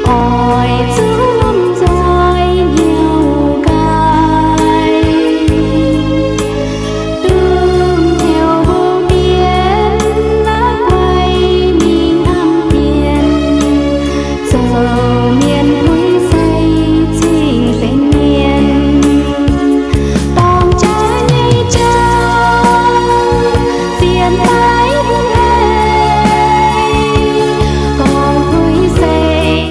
Oix zuqc lomh nzoih hnyouv gaaih, dongh hnyouv mbuo mienh la'guaih mingh hnamv mienh, zoux mienh puix seix cing dengh mienh. Dorng jaax nyei jauv, zien daaih bun haiz, gorngv puix seix.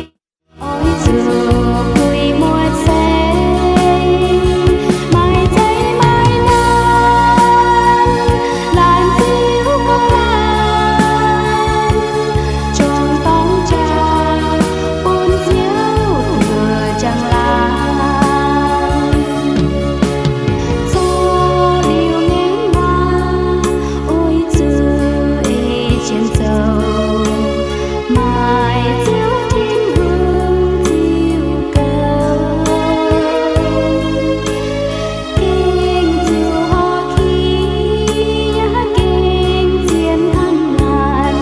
Oix zuqc puix muotc seix, maaih zeiv maaih nyaanh, laanh ziux gorngv laanh, juangc dorng jaax bun Ziouv mbuo njang-laangc. Zorqv liuz ngaengc waac, oix zuqc ei jienv zoux, maaih Ziouv Tin-Hungh ziux gouv. Gengh zuqc horpc kih yaac gengh zien hnangv naaic,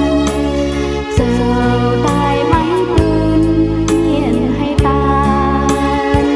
zoux daaih maiv bun mienh haih daanh.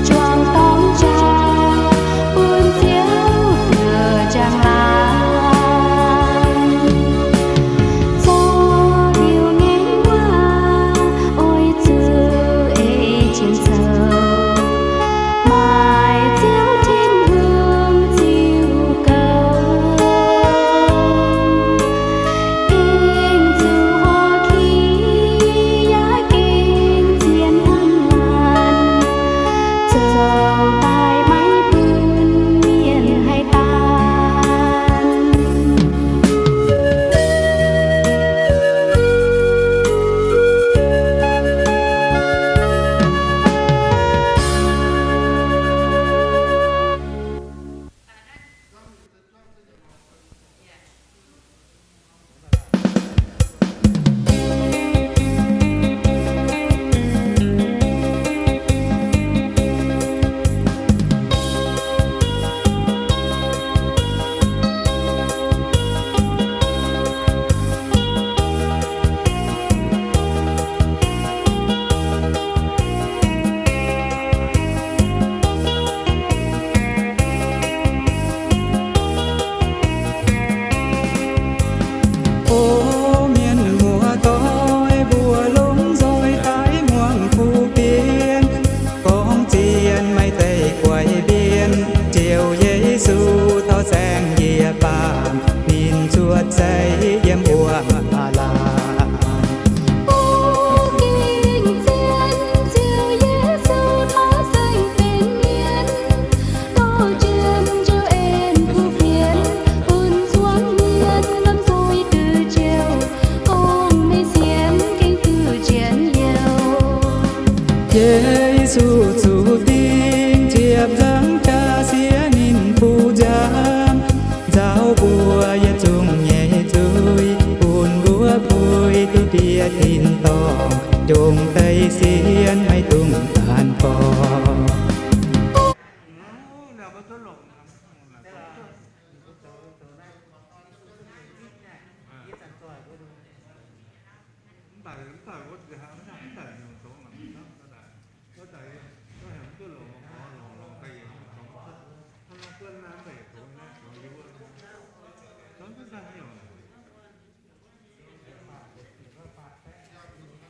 Juangc dorng jaax bun Ziouv mbuo njang-laangc. Zorqv liuz ngaengc waac, oix zuqc ei jienv zoux, maaih Ziouv Tin-Hungh ziux gouv. Gengh zuqc horpc kih yaac gengh zien hnangv naaic, zoux daaih maiv bun mienh haih daanh. O mienh muoz-doic mbuo, lomh nzoih daaih muangx kuv dien, gorngv zien maaih deix guaix mbien, Ziouv Yesu taux saeng-yiec baamh, ninh cuotv seix yiem wuom aav-laangc. O gengh zien, Ziouv Yesu taux saeng-benx mienh, dorh jienv Ziouv en kuv fienx bun zuangx mienh, lomh nzoih duqv Ziouv, gorngv meih sienx gengh duqv njiec youh. Yesu zuqc ding ziepc nzangc jaax siex ninh buv nziaamv, nzaaux mbuo yietc zungv nyei zuiz, bun mbuo puix duqv ndie-tin-dorngh, jomc deix sienx maiv dungx daanh gorngv. Mv baac, mv baac wuov deix, mv baac, mv baac nyungc zoux mangc, mv baac, wuov deix, wuov hemx duqv longc, longc, longc daaih yietc nyungc zoux, hnangv nor guonv naaiv mv baac yietc zoux naaiv zoux yie wuov, zoux duqv daaih haaix nyungc.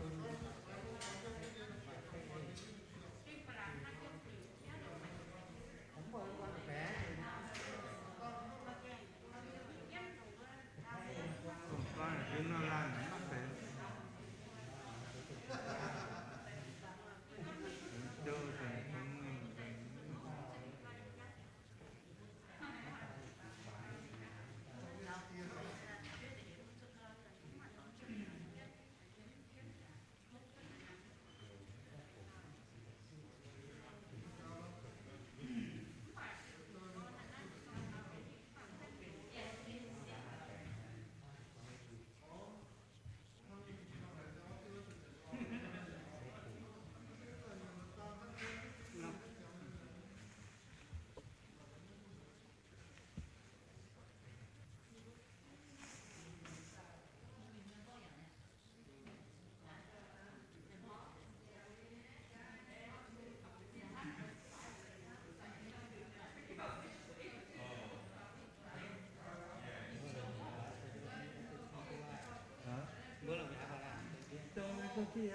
All right.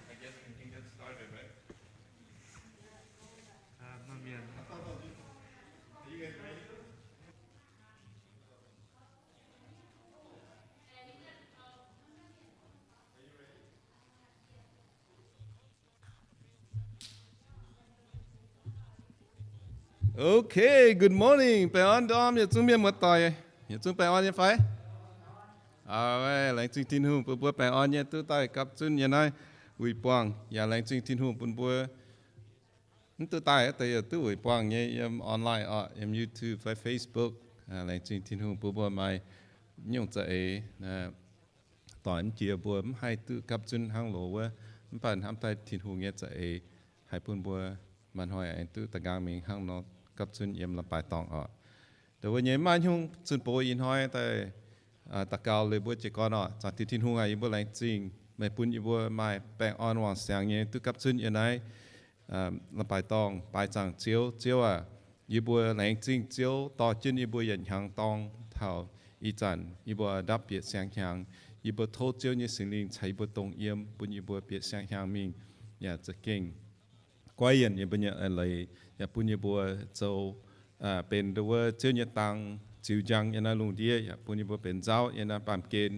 I guess we can get started, right? Okay, good morning. Baengh orn ndorm yietc zungv mienh muoz-doic. Yietc zungv baengh orn nyei fai? Aa, laengz zingh Tin-Hungh bun mbuo baengh orn nyei duqv daaih gapv zunv yiem naaiv wuic buangh. Yaac laengz zingh Tin-Hungh bun mbuo mv duqv daaih, deix yaac duqv wuic buangh nyei yiem online orqc, yiem YouTube fai Facebook. Laengz zingh Tin-Hungh bun mbuo maaih nyungc za'eix doic mv jiex mbuo mv haih duqv gapv zunv hnangv loz wuov, mv baac hnamv daaih Tin-Hungh nyei za'eix haih bun mbuo maaih hnoi aengx duqv da'nqaang mingh hnangv nor gapv zunv yiem la'baaix dorngx orqc. Dongh wuov nyei maaih nyungc zunh bov ih hnoi daaih daux gaux liuz mbuo jiez gorn orqc. Zaangc Diex Tin-Hungh aac, yie mbuo laengz zingh meih bun yie mbuo maaih baengh orn wangc siangx nyei duqv gapv zunv yiem naaiv la'baaix dorngx baaix zaangc Ziouv. Ziouv aac, yie mbuo laengz zingh Ziouv dorh jienv yie mbuo yietc hnyangx dorng taux ih zanc yie mbuo ndapv bieqc siang-hnyangx. Yie mbuo tov Ziouv nyei Singx Lingh caux yie mbuo dongh yiem, bun yie mbuo bieqc siang-hnyangx mingh yaac za'gengh goiv yienc yie mbuo nyei eix leiz, yaac bun yie mbuo zoux benx nduov Ziouv nyei dang ziux njang yiem naaiv lungh ndiev, yaac bun yie mbuo benx nzauv yiem naaiv baamh gen,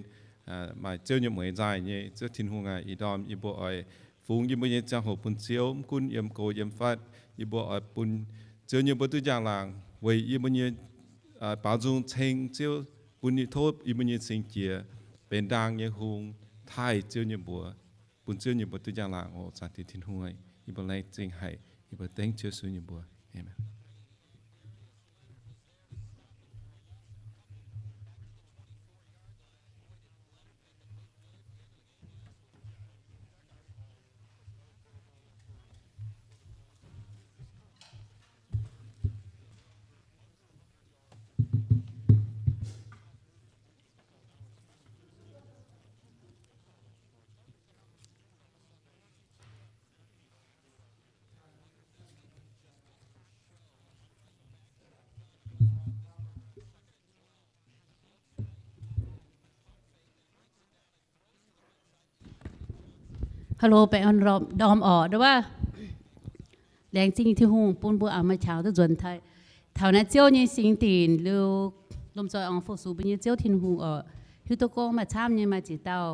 maaih Ziouv nyei mueiz nzaaih nyei. Ziouv Tin-Hungh aac, ih ndorm yie mbuo oix fungx yie mbuo nyei ziangh hoc bun Ziouv, mv gunv yiem go yiem fatv, yie mbuo oix bun Ziouv nyei mbuo duqv njang-laangc weic yie mbuo nyei baaux nzung ceng Ziouv, bun yie tov yie mbuo nyei cing-jiex benx ndaang nyei hung taaih Ziouv nyei mbuox, bun Ziouv nyei mbuox duqv njang-laangc oc. Zaangc Diex Tin-Hungh, yie mbuo laengz zingh haic, yie mbuo dengv Ziouv Yesu nyei mbuox. Aamen. Hello, baengh orn ndorm orqc, nduov. Laengz zingh Tin-Hungh bun mbuo a'hneiv maaih qangx duqv nzuonx taux naaiv Ziouv nyei singx dinc liuz, lomh nzoih oix fu-sux mbuo nyei Ziouv Tin-Hungh orqc. Hiuv duqv gorngv maaih camv nyei maaih ziex dauh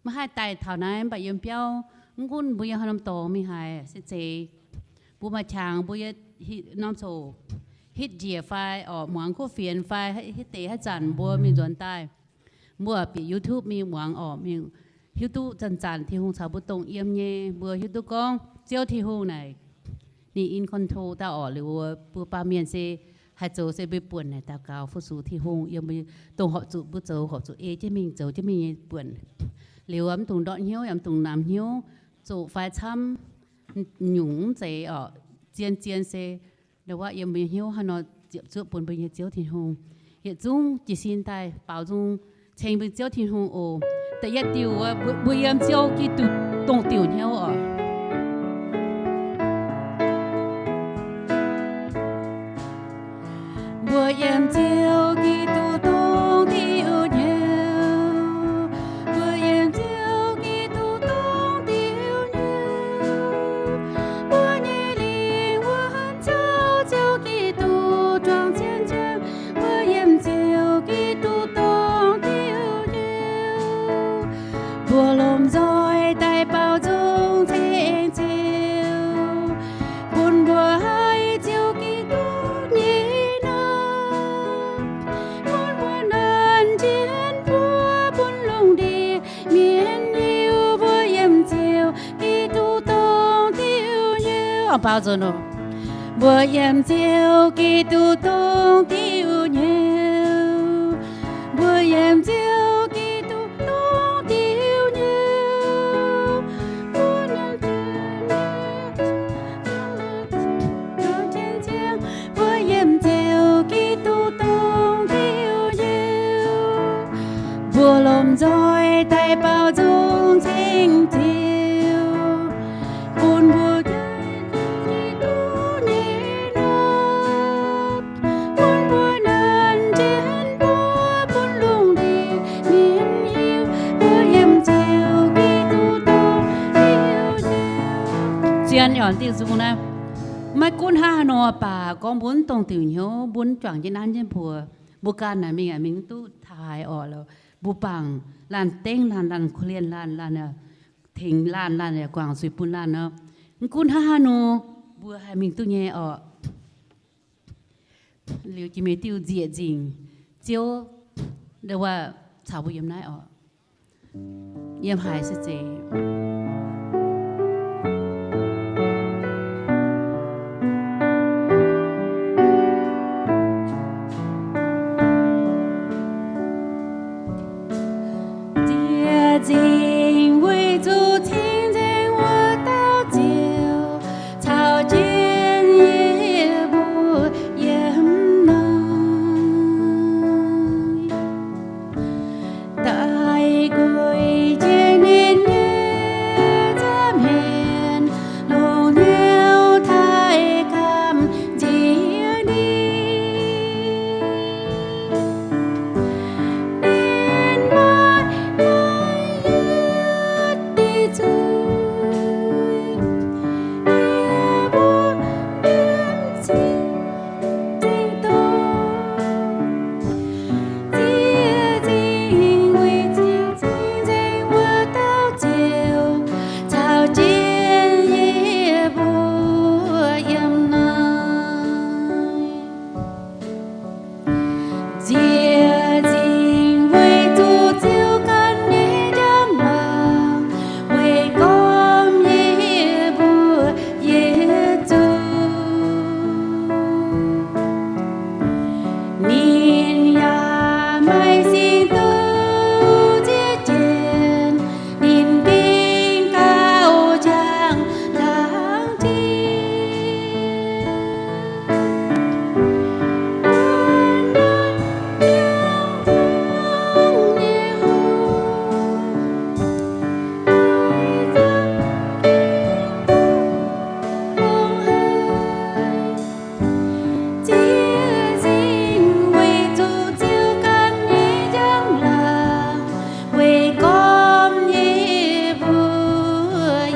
maiv haih daaih taux naaiv, mv baac yiem biauv, mv gunv mbuo yiem haaix norm dorngx mingh haaix, se zeiz mbuo maaih qangx, mbuo yiem norm coc hitv njiec fai orqc, muangx kuv fienx fai hitv deix haaix zanc mbuo mingh nzuonx daaih, mbuo bieqc YouTube mingh muangx orqc, mingh hiuv duqv zanc-zanc Tin-Hungh caux mbuo dongh yiem nyei. Mbuo hiuv duqv gorngv Ziouv Tin-Hungh naaic ninh in control dauh orqc. Liuz mbuo baamh mienh se haih zoux se mbuo buonc naaic daux gaux fu-sux Tin-Hungh yiem mbuo dongh horpc zuqc mbuo zoux, horpc zuqc ei jienv mingh, zoux jienv mingh nyei buonc. Liuz mv dungx ndortv hnyouv, yaac mv dungx namx hnyouv, zoqc fai camv, nyungc mv zeiz orqc, zien-zien se nduov yiem mbuo nyei hnyouv haaix nor ziepc zuoqv bun mbuo nyei Ziouv Tin-Hungh. Yietc zungv jiez sin daaih baaux nzung ceng mbuo Ziouv Tin-Hungh oc. Da'yietv diuh wuov, mbuo yiem Ziouv Giduc dongh diuc hnyouv oc. Mbuo yiem Ziouv Giduc dongh diuc hnyouv. Mbuo yiem Ziouv Giduc dongh diuc hnyouv. Mbuo nyei lingh wuonh caux Ziouv Giduc juangc cien-ceangh. Mbuo yiem Ziouv Giduc dongh diuc hnyouv. Mbuo lomh nzoih daaih baaux nzung ceng Ziouv, bun mbuo haiz Ziouv Giduc nyei nor, bun mbuo nanc jienv mbuo bun lungh ndiev mienh hiuv mbuo yiem Ziouv Giduc dongh diuc hnyouv. Baaux nzung oc. Mbuo yiem Ziouv Giduc dongh diuc hnyouv. Mbuo yiem Ziouv Giduc dongh diuc hnyouv. Mbuo yiem Ziouv Giduc dongh diuc hnyouv. Mbuo lomh nzoih daaih baaux nzung ceng Ziouv, Diuh nzung naaiv, maiv gunv hnangv haaix nor baac gorngv mbuo mv dongh diuc hnyouv, mbuo mv juangc jienv nanv jienv mbuox, mbuo ganh naaic mingh aqc mingh mv duqv taux haaix orqc. Mbuo bangc laanh dengv laanh, laanh korv-lienh laanh, laanh tengx laanh, laanh yaac guangc zuiz bun laanh nor. Mv gunv hnangv haaix nor, mbuo haih mingh duqv nyei orqc. Liuz jiex mingh diuh nzieqc nzingc, Ziouv ndau wuov caux mbuo yiem naaiv orqc. Yiem haaix se zeiz nzieqc nzingc weic zuqc cing-nzengc wuov dauh Ziouv caux jienv yie mbuo yiem naaiv. Daaih gueic jienv ninh nyei nza'hmien, longc hnyouv taaih gamh nziex ninh. Ninh maiv maaih yietc deix zuiz, yie mbuo yiem cing-nzengc dongh. Nzieqc nzingc weic zuqc cing-nzengc wuov dauh Ziouv caux jienv yie mbuo yiem naaiv. Nzieqc nzingc weic zuqc Ziouv ganh nyei njang-laangc weic gormx yie mbuo yietc zungv. Ninh yaac maaih singx duqv zieqv jienv ninh gengh gauh njang laangc jiex. Nzieqc nzingc weic zuqc Ziouv ganh nyei njang-laangc weic gormx yie mbuo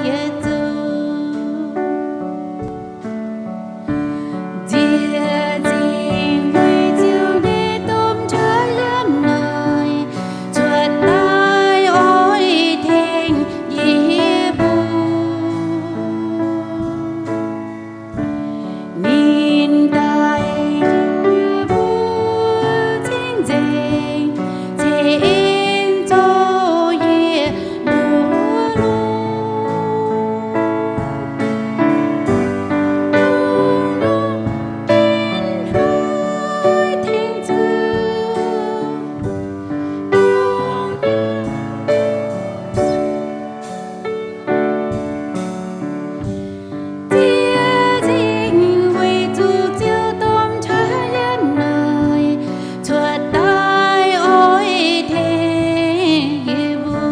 yietc zungv. Nzieqc nzingc weic Ziouv nyei domh qaqv yiem naaiv cuotv daaih oix tengx yie mbuo. Ninh daaih yie mbuo cing-nzengc, ceix en zoux yie mbuo longx. Dongh longx jienv haih tengx zuqc, dongh Ziex zingh weic zuqc Ziouv domh qaqv yiem naaic cuotv daaih oix tengx yie mbuo.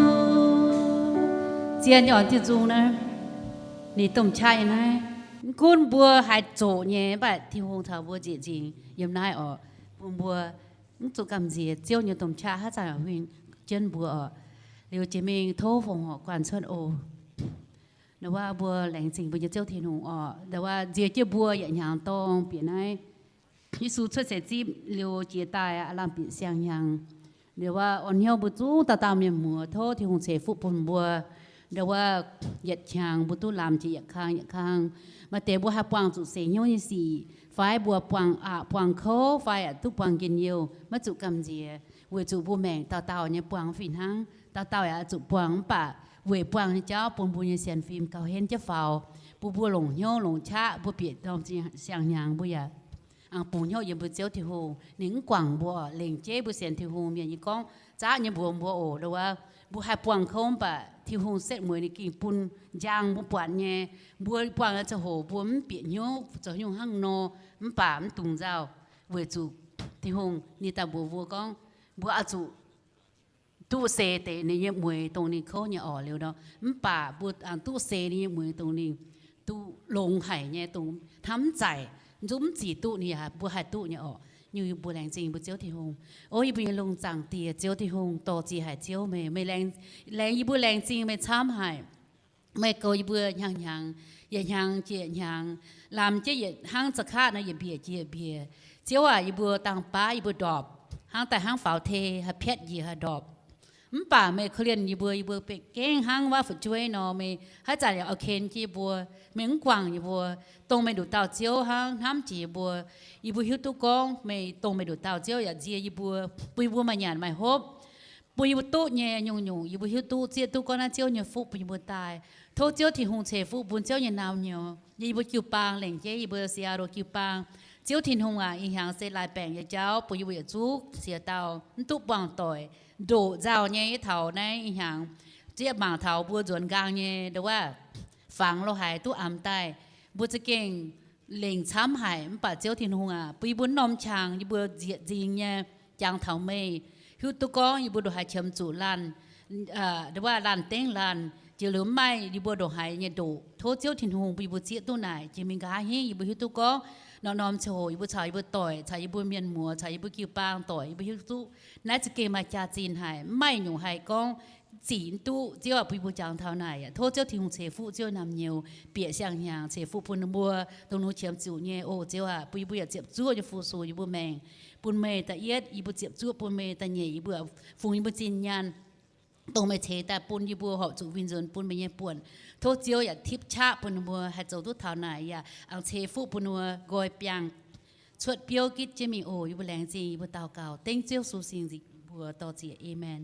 Zien nyei oc, diuh nzung naaiv, ninh domh qaqv yiem naaiv. Mv gunv mbuo haaix zoqc nyei, mv baac Tin-Hungh caux mbuo nzieqc nzingc yiem naaiv oc. Bun mbuo mv zuqc gamh nziex Ziouv nyei domh qaqv haaix zanc huingx jienv mbuo oc. Liuz jiex mingh tov fongc horc guanh cuotv oc. Ndau wuov mbuo laengz zingh mbuo nyei Ziouv Tin-Hungh oc. Ndau wuov nziex jienv mbuo yietc hnyangx dorng bieqc naaiv Yesu cuotv seix zipv liuz jiex daaih aav lamh bieqc siang-hnyangx. Ndau wuov orn hnyouv mbuo zungv dauh dauh mienh muoz, tov Tin-Hungh ceix fuqv bun mbuo. Ndau wuov yietc qangx mbuo duqv lamh jiex yietc kang yietc kang. Maaih deix mbuo haih buangh zuqc seix hnyouv nyei sic, fai mbuo buangh aqc buangh kouv, fai yaac duqv buangh njien-youh, maiv zuqc gamh nziex, weic zuqc mbuo maengc dauh dauh nyei buangh fih hnangv. Dauh dauh yaac zuqc buangh, mv baac weic buangh nyei jauv bun mbuo nyei sienx fim gauh henv jienv faaux, bun mbuo longc hnyouv longc qaqv, mbuo bieqc dorng siang-hnyangx mbuo yaac bungx hnyouv yiem mbuo Ziouv Tin-Hungh. Ninh mv guangc mbuo, lengc jeiv mbuo sienx Tin-Hungh mienh nyei gorngv zaqv nyei mbuox mbuo oc. Ndau wuov mbuo haih buangh kouv, mv baac Tin-Hungh setv mueiz ninh gengh bun njang mbuo buatc nyei. Mbuo buangh nyei ziangh hoc mbuo mv bieqc hnyouv zoux nyungc hnangv nor, mv baac mv dungx nzauh, weic zuqc Tin-Hungh ninh daaih mbuox mbuo gorngv mbuo oix zuqc duqv seix deix ninh nyei mueiz dongh ninh kouv nyei oc. Liuz nor, mv baac mbuo duqv seix ninh nyei mueiz dongh ninh duqv longx haic nyei, dongh hnamv mv zaic, zungv mv zic duqv ninh yaac mbuo haih duqv nyei oc. Nyungc mbuo laengz zingh mbuo Ziouv Tin-Hungh. O yie mbuo nyei lungh zaangc Diex, Ziouv Tin-Hungh, dorh ziex haic Ziouv meih, meih laengz, laengz yie mbuo laengz zingh meih camv haic. Meih goux yie mbuo hnyangx-hnyangx, yietc hnyangx jiex hnyangx, lamh jienv yietc hnangv za'qaatv nor, yietc mbiec jiex yietc mbiec. Ziouv aac, yie mbuo dangh baav yie mbuo ndorpc, hnangv daaih hnangv faaux tei, haih piatv njiec haih ndorpc. Mv baac meih korv-lienh yie mbuo, yie mbuo bengc gengh hnangv waav fu'jueiv nor, meih haaix zanc yaac oix ken jienv yie mbuo. Meih mv guangc yie mbuo, dongh meih nduqc dauh Ziouv hnangv hnamv jiex yie mbuo. Yie mbuo hiuv duqv gorngv meih dongh meih nduqc dauh Ziouv yaac nzie yie mbuo, bun yie mbuo maaih nyanc maaih hopv, bun yie mbuo duqv nyei nyungc-nyungc yie mbuo hiuv duqv, zieqv duqv gorngv naaiv Ziouv nyei fuqv bun yie mbuo daaih. Tov Ziouv Tin-Hungh ceix fuqv bun Ziouv nyei naamh nyouz, yie mbuo jiu-baang lengc jeiv, yie mbuo Seattle jiu-baang. Ziouv Tin-Hungh aac, ih hnyangx se laaix baengc nyei jauv bun yie mbuo yietc zungv ziex dauh mv duqv buangh doic, ndoqc nzauh nyei taux naaiv ih hnyangx. Zieqv mangc taux mbuo nzuonx nqaang nyei ndo wuov, fangx lo haic duqv amx daaih. Mbuo za'gengh lengc camv haic, mv baac Ziouv Tin-Hungh aac, bun yie mbuo norm qangx yie mbuo nzieqc nzingx nyei jangx taux meih. Hiuv duqv gorngv yie mbuo ndongc haaix qiemx zuqc laanh, ndo wuov laanh dengv laanh, jiex liuz mv maaih yie mbuo ndongc haaix nyei ndoqc. Tov Ziouv Tin-Hungh bun yie mbuo zieqv duqv naaic jiex mingh nqa'haav hingv yie mbuo hiuv duqv gorngv norm-norm ziangh hoc yie mbuo caux yie mbuo doic, caux yie mbuo mienh muoz, caux yie mbuo jiu-baang doic, yie mbuo hiuv duqv naaiv za'gengh maaih jaax-zinh haic, mv maaih nyungc haih gorngv zic mv duqv. Ziouv aac, bun yie mbuo jangx taux naaic aqv. Tov Ziouv Tin-Hungh ceix fuqv Ziouv naamh nyouz, bieqc siang-hnyangx ceix fuqv bun mbuo dongh nor qiemx zuqc nyei oc. Ziouv aac, bun yie mbuo yaac ziepc zuoqv nyei fu-sux yie mbuo maengc bun meih. Da'yietv, yie mbuo ziepc zuoqv bun meih. Da'nyeic, yie mbuo fungx yie mbuo zinh nyaanh dongh meih ceix daaih bun yie mbuo horpc zuqc winh nzuonx bun meih nyei buonc. Tov Ziouv yaac tipv qaqv bun ninh mbuo haih zoux duqv taux naaic, yaac aengx ceix fuqv bun ninh mbuo nqoi biangh cuotv biouv gitv jienv mingh oc. Yie mbuo laengz zingh, yie mbuo daux gaux dengv Ziouv Yesu nyei mbuox dor-ziec. Aamen.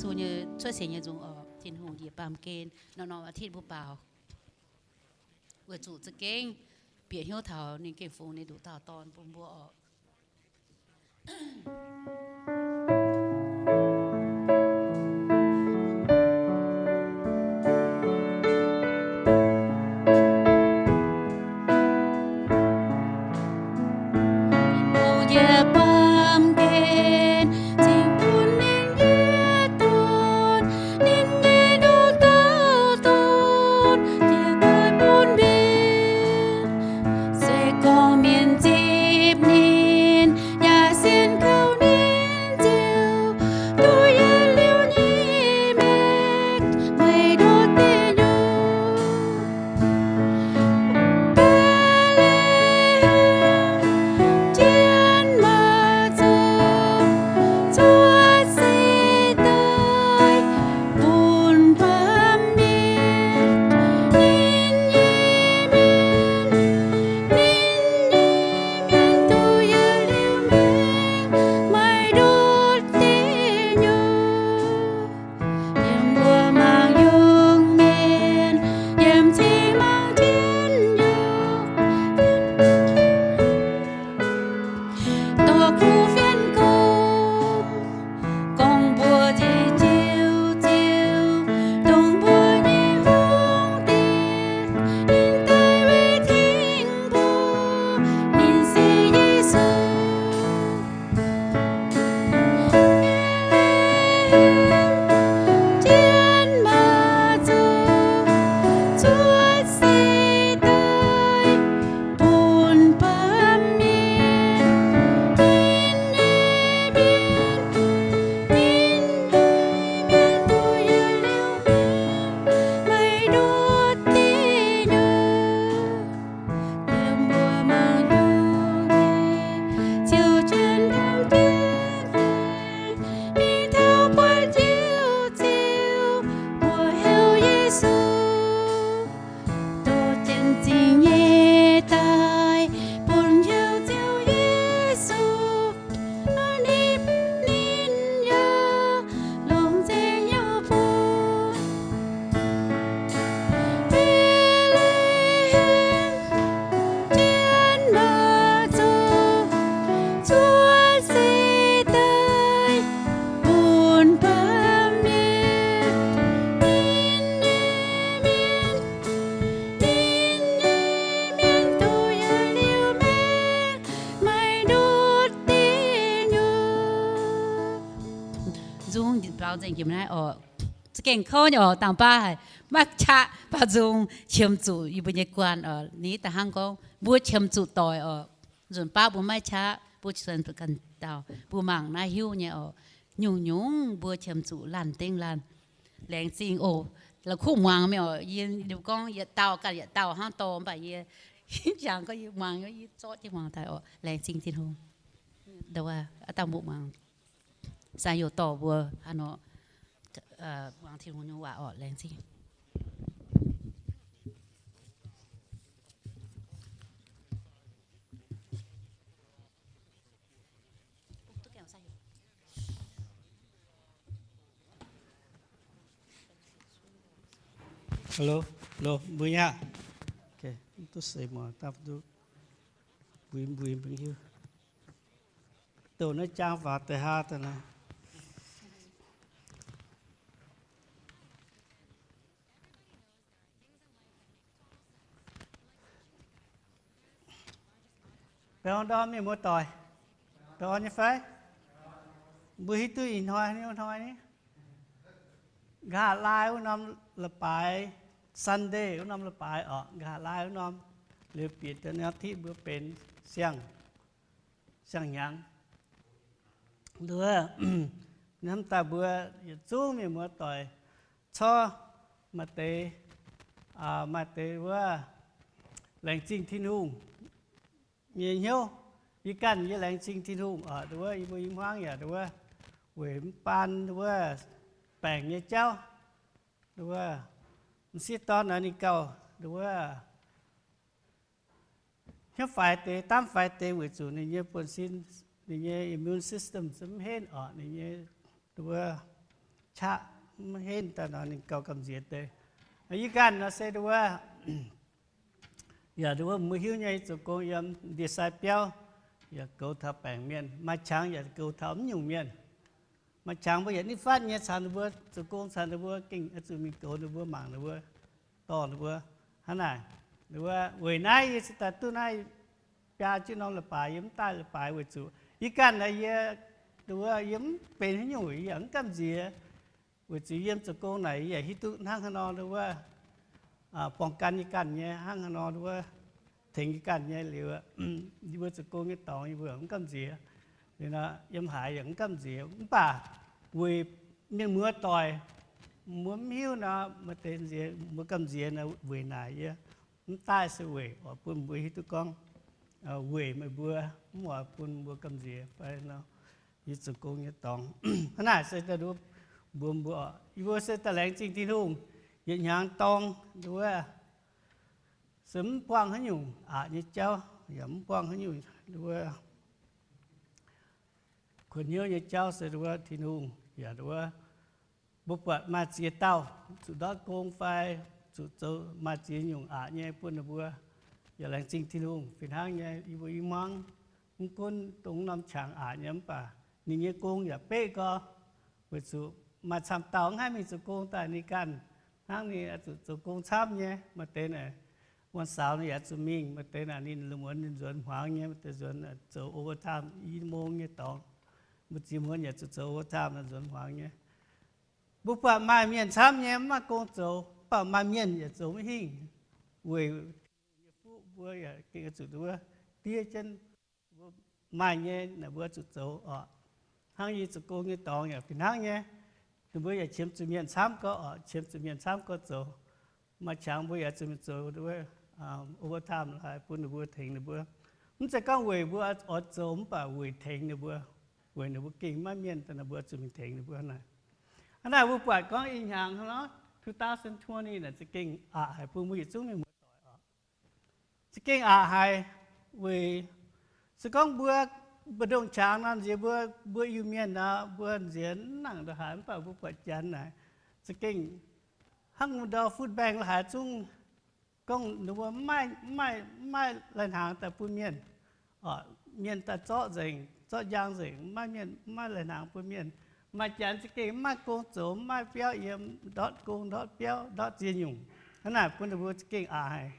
zuqc nyei cuotv seix nyei nzung oc. Tin-Hungh njiec baamh gen, norm-norm อาทิตย์ mbuo baaux, weic zuqc za'gengh bieqc hnyouv taux ninh gengh fungx ninh nduqc dauh Dorn bun mbuo oc. Njiec baamh gen, zinh bun ninh nyei Dorn, ninh nyei nduqc dauh Dorn, njiec daaih bun mienh. Se gorngv mienh zipv ninh, yaac sienx kaux ninh, ziouc duqv yietc liuz nyei maengc, meih ndutv deic nyuoqc. Betlehem, jienv maaz-zoh, cuotv seix daaih bun baamh mienh. Ninh nyei mienh, ninh nyei mienh duqv yietc liuz maengc, meih ndutv deic nyuoqc. Yiem mbuo mangc yungz mienh, yiem cing mangc jienv yungz, dorh kuv fienx gorngv, gorngv mbuo njiec Ziouv, Ziouv dongh mbuo nyei hungh diex, ninh daaih weic tengx mbuo, ninh se Yesu. Betlehem, jienv maaz-zoh, cuotv seix daaih bun baamh mienh. Ninh nyei mienh, ninh nyei mienh duqv yietc liuz maengc, meih ndutv deic nyuoqc. Yiem mbuo mangc yungz mienh, Ziouv jienv ndaamv jienv maengc, mingh taux buatc Ziouv, Ziouv mbuox heuc Yesu, dorh jienv zingh nyei daaih bun heuc Ziouv Yesu. Ninh, ninh yaac longc nzengc nyei bun. Betlehem, jienv maaz-zoh, cuotv seix daaih bun baamh mienh. Ninh nyei mienh, ninh nyei mienh duqv yietc liuz maengc, meih ndutv deic nyuoqc. Nzung baaux nzengc jiex naaiv oc. Za'gengh kouv nyei oc, dangh baav haic, maiv qaqv baaux nzung, qiemx zuqc yie mbuo nyei guanh oc. Ni da'hnangv gorngv mbuo qiemx zuqc doic oc. Nzunc baav mbuo maiv qaqv, mbuo cien ganh dauh, mbuo mangc naaiv hiuv nyei oc. Nyungc-nyungc mbuo qiemx zuqc laanh dengv laanh. Laengz zingh oc. La'kuqv muangx mingh oc. Yie liuz gorngv yietc dauh ganh yietc dauh hnangv dorh, mv baac yie jangx gorngv yie muangx, yie zorqv jienv muangx daaih oc. Laengz zingh Tin-Hungh. Ndo wuov, aa dauh mbuo muangx, sai youh dorh mbuo hnangv nor, muangx Tin-Hungh nyei waac oc. Laengz zingh. Hello, hello, mbuo nyei. Ok, duqv seix muangx dapv duqv mbui mbui mbui hiuv. Douh naaiv jaang faaux deix haa daaih naaiv. Baengh orn ndorm mienh muoz doic, baengh orn nyei fai? Mbuo hiuv duqv ih hnoi, ih hnoi ni, nqa'haav laai wuov norm la'baaix, Sunday wuov norm la'baaix oc, nqa'haav laai wuov norm liuz bieqc deix norm อาทิตย์ mbuo benx siang, siang-hnyangx. Nduov, hnamv daaih mbuo yietc zungv mienh muoz doic corc maaih deix, maaih deix wuov laengz zingh Tin-Hungh nyei hnyouv. Yie ganh yie laengz zingh Tin-Hungh oc. Nduov, yie mbuo i hmuangv yaac nduov, weic mv baan nduov baengc nyei jauv, nduov, m'sieqv dorn naaiv ninh gauh nduov hnyouv faix deix, daamv faix deix weic zuqc ninh nyei buonv-sin, ninh nyei immune system se mv henv oc, ninh nyei nduov qaqv, maiv henv daaih nor ninh gauh gamh nziex deix. Yie ganh nor se nduov, yaac nduov mbuo hiuv nyei, zoux gong yiem ndie-sai biauv, yaac goux taux baengc mienh. Maaih qangx yaac goux taux mv nyungc mienh. Maaih qangx mbuo yaac nitv fatv nyei caux ninh mbuo zoux gong, caux ninh mbuo gengh oix zuqc mingh goux ninh mbuo, mangc ninh mbuo, dorh ninh mbuo. Hnangv naaic, nduov weic naaiv yie se daaih duqv naaiv biaa jienv norm leiz-baaix, yie mv daaih leiz-baaix weic zuqc yie ganh naaiv yie, nduov yie mv benx haaix nyungc, yie yaac mv gamh nziex. Weic zuqc yiem zoux gong naaic yie yaac hiuv duqv hnangv haaix nor nduov borng gan yie ganh nyei, hnangv haaix nor nduov tengx yie ganh nyei liuz, yie mbuo zoux gong nyei dorngx yie mbuo yaac mv gamh nziex. Liuz nor yiem haaix yaac mv gamh nziex. Mv baac weic mienh muoz doic, mbuo mv hiuv nor, maaih deix nziex, mbuo gamh nziex nor weic naaic yie, mv daaih se weic oix bun mbuo hiuv duqv gorngv weic meih mbuo, mv oix bun mbuo gamh nziex fai nor, yie zoux gong nyei dorngx. Hnangv naaic se daaih nduov mbuox mbuo, yie mbuo se daaih laengz zingh Tin-Hungh, yietc hnyangx dorng nduov se mv buangh haaix nyungc aqc nyei jauv, yaac mv buangh haaix nyungc nduov kuonx hnyouv nyei jauv se nduov Tin-Hungh yaac nduov mbuo buatc maaih ziex dauh zuqc ndortv gong fai zuqc zoux maaih ziex nyungc aqc nyei bun ninh mbuo, yaac laengz zingh Tin-Hungh. Fih hnangv nyei, yie mbuo i hmuangv mv gunv dongh norm qangx aqc nyei mv baac ninh nyei gong yaac beqv gorx, weic zuqc maaih camv dauh mv haih mingh zoux gong daaih ninh ganh hnangv ninh oix zuqc zoux gong camv nyei. Maaih deix naaic wuov saux ninh yaac zuqc mingh, maaih deix naaic ninh lungh muonz ninh nzuonx hmuangx nyei, maaih deix nzuonx zoux overtime i mong nyei dorngx. Mbuo ziex muonz yaac zuqc zoux overtime nzuonx hmuangx nyei. Mbuo buatc maaih mienh camv nyei mv maaih gong zoux, mv baac maaih mienh yaac zoux maiv hingh, weic nyei fuqv mbuo yaac gengh oix zuqc nduov diev jienv mbuo maaih nyei naaic mbuo zuqc zoux oc. Hnangv yie zoux gong nyei dorngx yaac fih hnangv nyei. Ninh mbuo yaac qiemx zuqc mienh camv gorx oc, qiemx zuqc mienh camv gorx zoux. Maaih qangx mbuo yaac zuqc mingh zoux overtime haaix bun ninh mbuo tengx ninh mbuo. Mv zeiz gorngv weic mbuo oix zoux mv baac weic tengx ninh mbuo, weic ninh mbuo gengh maiv mienh daaih ninh mbuo zuqc mingh tengx ninh mbuo naaic. Hnangv naaic mbuo buatc gorngv ih hnyangx hnangv nor, two thousand twenty naaic za'gengh aqc haic bun mbuo yietc zungv mienh muoz-doic oc. Za'gengh aqc haic weic se gorngv mbuo mbu'ndongx qangx nor nziex mbuo, mbuo Iu-Mienh nor mbuo nziex mv nangc ndongc haaix, mv baac mbuo buatc Janx naaic za'gengh hnangv wuov ndau food bank la'haaix zungv gorngv ninh mbuo mv maaih, mv maaih lai-hnaangx daaih bun mienh. Mienh daaih zorqv nzengc, zorqv njang nzengc, mv maaih mienh, mv maaih lai-hnaangx bun mienh. Maaih Janx za'gengh mv maaih gong zoux, mv maaih biauv yiem, ndortv gong, ndortv biauv, ndortv ziex nyungc. Hnangv naaic bun ninh mbuo za'gengh aqc haic.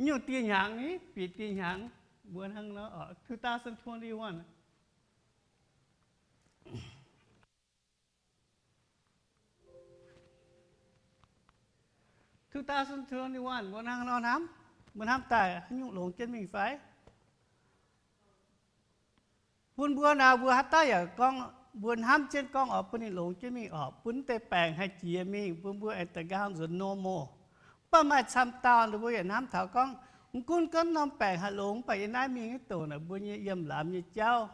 Nyungc dieh hnyangx ni, bieqc dieh hnyangx, mbuo hnangv nor, two thousand twenty-one. Two thousand twenty-one mbuo hnangv nor hnamv, mbuo hnamv daaih haaix nyungc longx jienv mingh fai? Bun mbuo naaic, mbuo haaix dauh yaac gorngv, mbuo hnamv jienv gorngv oix bun ninh longx jienv mingh oc, bun deix baengc haih jiex mingh, bun mbuo aengx daaih nqaang nzuonx normal. Mv baac maaih camv dauh ninh mbuo yaac hnamv taux gorngv, mv gunv gorngv norm baengc haih longx, mv baac yiem naaiv mingh maiv douc naaic mbuo nyei yiem lamz nyei jauv,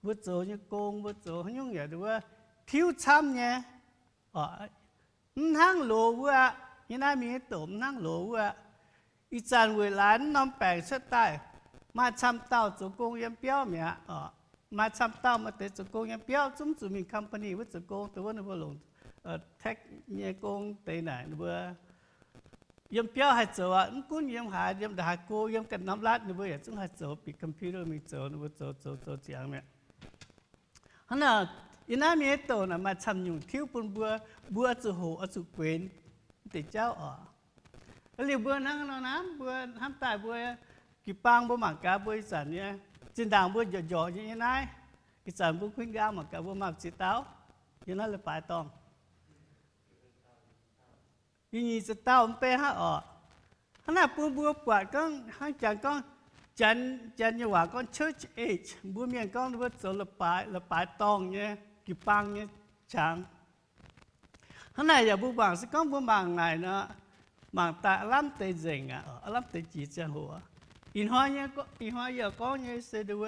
mbuo zoux nyei gong, mbuo zoux haaix nyungc yaac nduov tiuv camv nyei. Mv hnangv loz wuov aqv. Yiem naaiv mingh maiv douc mv hnangv loz wuov aqv. Ih zanc weic laaix mv norm baengc cuotv daaih, maaih camv dauh zoux gong yiem biauv mi'aqv oc. Maaih camv dauh maaih deix zoux gong yiem biauv, zungv zuqc mingh company wuov zoux gong, dongh wuov ninh mbuo longc tax nyei gong deix naaic ninh mbuo yiem biauv haih zoux aqv. Mv gunv yiem haaix, yiem ndongc haaix go, yiem ganh norm รัฐ ninh mbuo yaac zungv haih zoux, bieqc computer mingh zoux, ninh mbuo zoux zoux zoux ziangx mi'aqv. Hnangv naaic, yiem naaiv mienh douc naaic maaih camv nyungc tiuv bun mbuo, mbuo oix zuqc hoqc, oix zuqc guenx deix jauv oc. Liuz mbuo hnangv nor hnamv, mbuo hnamv daaih mbuo jiu-baang mbuo mangc gaax mbuo ih zanc nyei, zinh ndaangc mbuo njorqc njorqc nyei yiem naaiv, ih zanc mbuo kuinx nqaang mangc gaax mbuo maaih ziex dauh yiem naaiv leiz-baaix dorngh. Yie nyic ziex dauh mv bei hnangv oc. Hnangv naaic bun mbuo buatc gorngv hnangv janx gorngv, janx, janx nyei waac gorngv church age, mbuo mienh gorngv ninh mbuo zoux leiz-baaix, leiz-baaix dorngh nyei, jiu-baang nyei qangx. Hnangv naaic yaac mbuo mangc se gorngv mbuo mangc naaic nor, mangc daaih aav lamh deix nzengc aqv, aav lamh deix jiex ziangh hoc. Ih hnoi nyei, ih hnoi yie gorngv nyei se nduov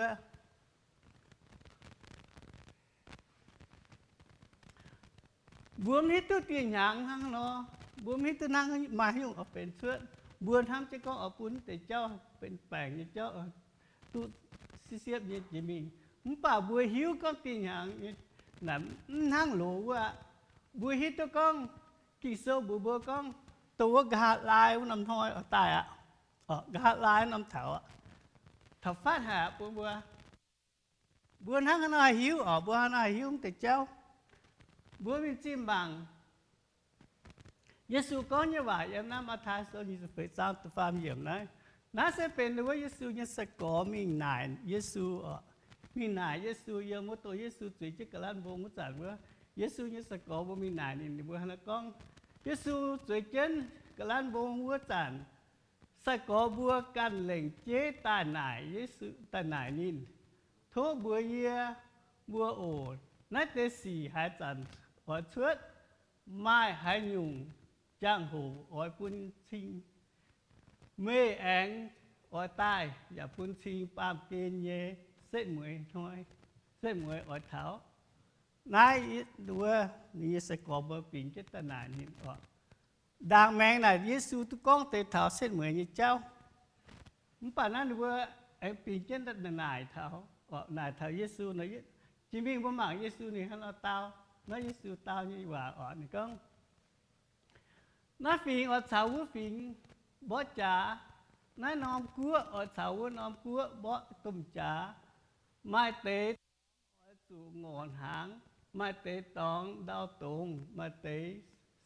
mbuo mv hiuv duqv dieh hnyangx hnangv nor, mbuo mv hiuv duqv hnangv maaih haaix nyungc oix benx cuotv. Mbuo hnamv jienv gorngv oix bun deix jauv benx baengc nyei jauv, duqv sipv siepv nyei jiex mingh. Mv baac mbuo hiuv gorngv dieh hnyangx naaic mv hnangv loz wuov aqv. Mbuo hiuv duqv gorngv Ging-Sou mbuox mbuo gorngv dongh wuov nqa'haav laai wuov norm hnoi oix daaih aqv. Nqa'haav laai wuov norm taux aqv. Taux fatv haic aqv bun mbuo. Mbuo hnangv haaix nor haih hiuv oc? Mbuo hnangv haaix nor haih hiuv mv deix jauv? Mbuo mingh zinh mangc Yesu gorngv nyei waac yiem naaiv Matv^taai Sou nyic ziepc feix zaang da'faam yiemc naaiv. Naaiv se benx wuov Yesu nyei sai-gorx mingh naaic Yesu oc. Mingh naaic Yesu yiem wuov dongh Yesu zueiz jienv ga'lanv mbong wuov zanc wuov, Yesu nyei sai-gorx mbuo mingh naaic ninh, ninh mbuo hnangv naaiv gorngv, Yesu zueiz jienv ga'lanv mbong wuov zanc, sai-gorx mbuo ganh lengc jeiv daaih naaic Yesu, daaih naaic ninh, Tov mbuox yie mbuo oc, naaiv deix sic haaix zanc oix cuotv? Maaih haaix nyungc jangx-hoc oix bun cing? Meih aengx oix daaih yaac bun cing baamh gen nyei setv mueiz hnoi, setv mueiz oix taux? Naaiv wuov ninh nyei sai-gorx mbuo bingx jienv daaih naaic ninh oc. Ndaangc maengx naaic Yesu duqv gorngv deix taux setv mueiz nyei jauv. Mv baac naaiv ninh mbuo aengx bingx jienv naaic taux, naaic taux Yesu nor, jiex mingh mbuo mangc Yesu ninh hnangv nor dau. Naaiv Yesu dau nyei waac oc, ninh gorngv, Naaiv fingx oix caux wuov fingx mborqv jaax. Naaiv norm guoqv oix caux wuov norm guoqv mborqv domh jaax. Maaih deix dorngx oix zuqc ngorc hnaangx, maaih deix dorngx ndau dongz, maaih deix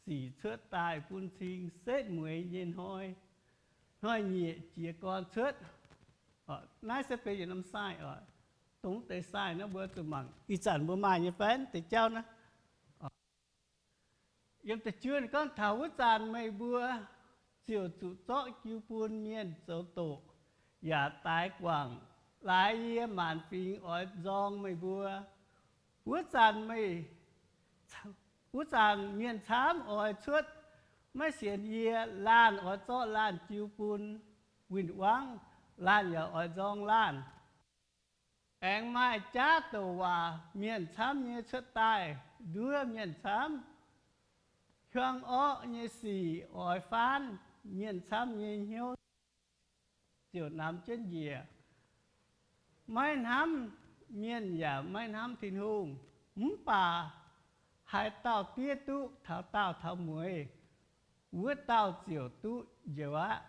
sic cuotv daaih bun cing setv mueiz nyei hnoi, hnoi-nyieqc jiez gorn cuotv. Naaiv se benx yietc norm sign oc. Dongh deix sign naaiv mbuo zuqc mangc ih zanc mbuo maaih nyei fai deix jauv naaiv. Yiem da'juov ninh gorngv, Taux wuov zanc meih mbuo ziouc zuqc zorqv jiu bun mienh zoux doqc yaac daix guangc. Laaix yie maanc fingx oix nzorng meih mbuo. Wuov zanc meih, wuov zanc mienh camv oix cuotv maiv sienx yie. Laanh oix zorqv laanh jiu bun win-wangv, laanh yaac oix nzorng laanh. Aengx maaih jaav douc waac mienh camv nyei cuotv daaih nduov mienh camv. Hiuang orqv nyei sic oix faanv, mienh camv nyei hnyouv ziouc namx jienv njiec. Maiv hnamv mienh yaac maiv hnamv Tin-Hungh. Mv baac haaix dauh diev duqv taux daauh taux mueiz, wuov dauh ziouc duqv njoux aqv.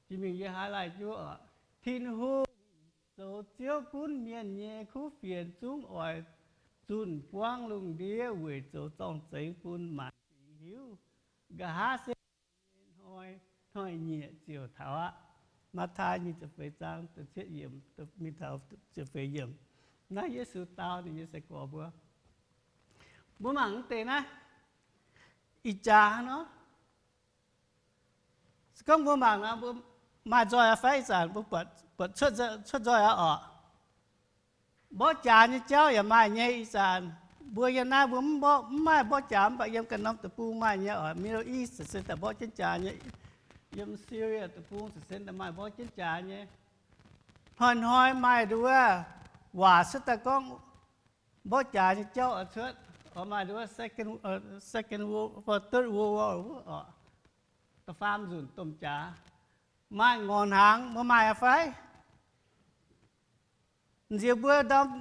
Jiex mingh yie highlight jienv, Tin-Hungh zoux Ziouv gunv mienh nyei kuv fienx zungv oix zunh buangv lungh ndiev weic zoux zorng-zengx bun maanc fingx hiuv. Nqa'haav se hnoi, hnoi-nyieqc ziouc taux aqv. Matv^taai nyic ziepc feix zaang da'cietv yiemc mingh taux ziepc feix yiemc. Naaiv Yesu dau ninh nyei sai-gorx mbuo. Mbuo mangc mv deix naaiv, ih jaax hnangv nor. Se gorngv mbuo mangc nor, mbuo maaih nzoih aqv fai? Ih zanc mbuo buatc, buatc cuotv nzoih aqv oc. Mborqv jaax nyei jauv yaac maaih nyei. Ih zanc mbuo yiem naaiv mbuo mv mborqv, mv maaih mborqv jaax, mv baac yiem ganh norm deic-bung maaih nyei oc. Middle East se daaih mborqv jienv jaax nyei. Yiem Syria deic-bung se daaih maaih mborqv jienv jaax nyei. Hnoi-hnoi maaih nduov waac cuotv daaih gorngv mborqv jaax nyei jauv oix cuotv, oix maaih nduov second, second world, third world war wuov oc. Da'faam nzunc domh jaax. Maaih ngorc hnaangx, mbuo maaih aqv fai? Nziex mbuo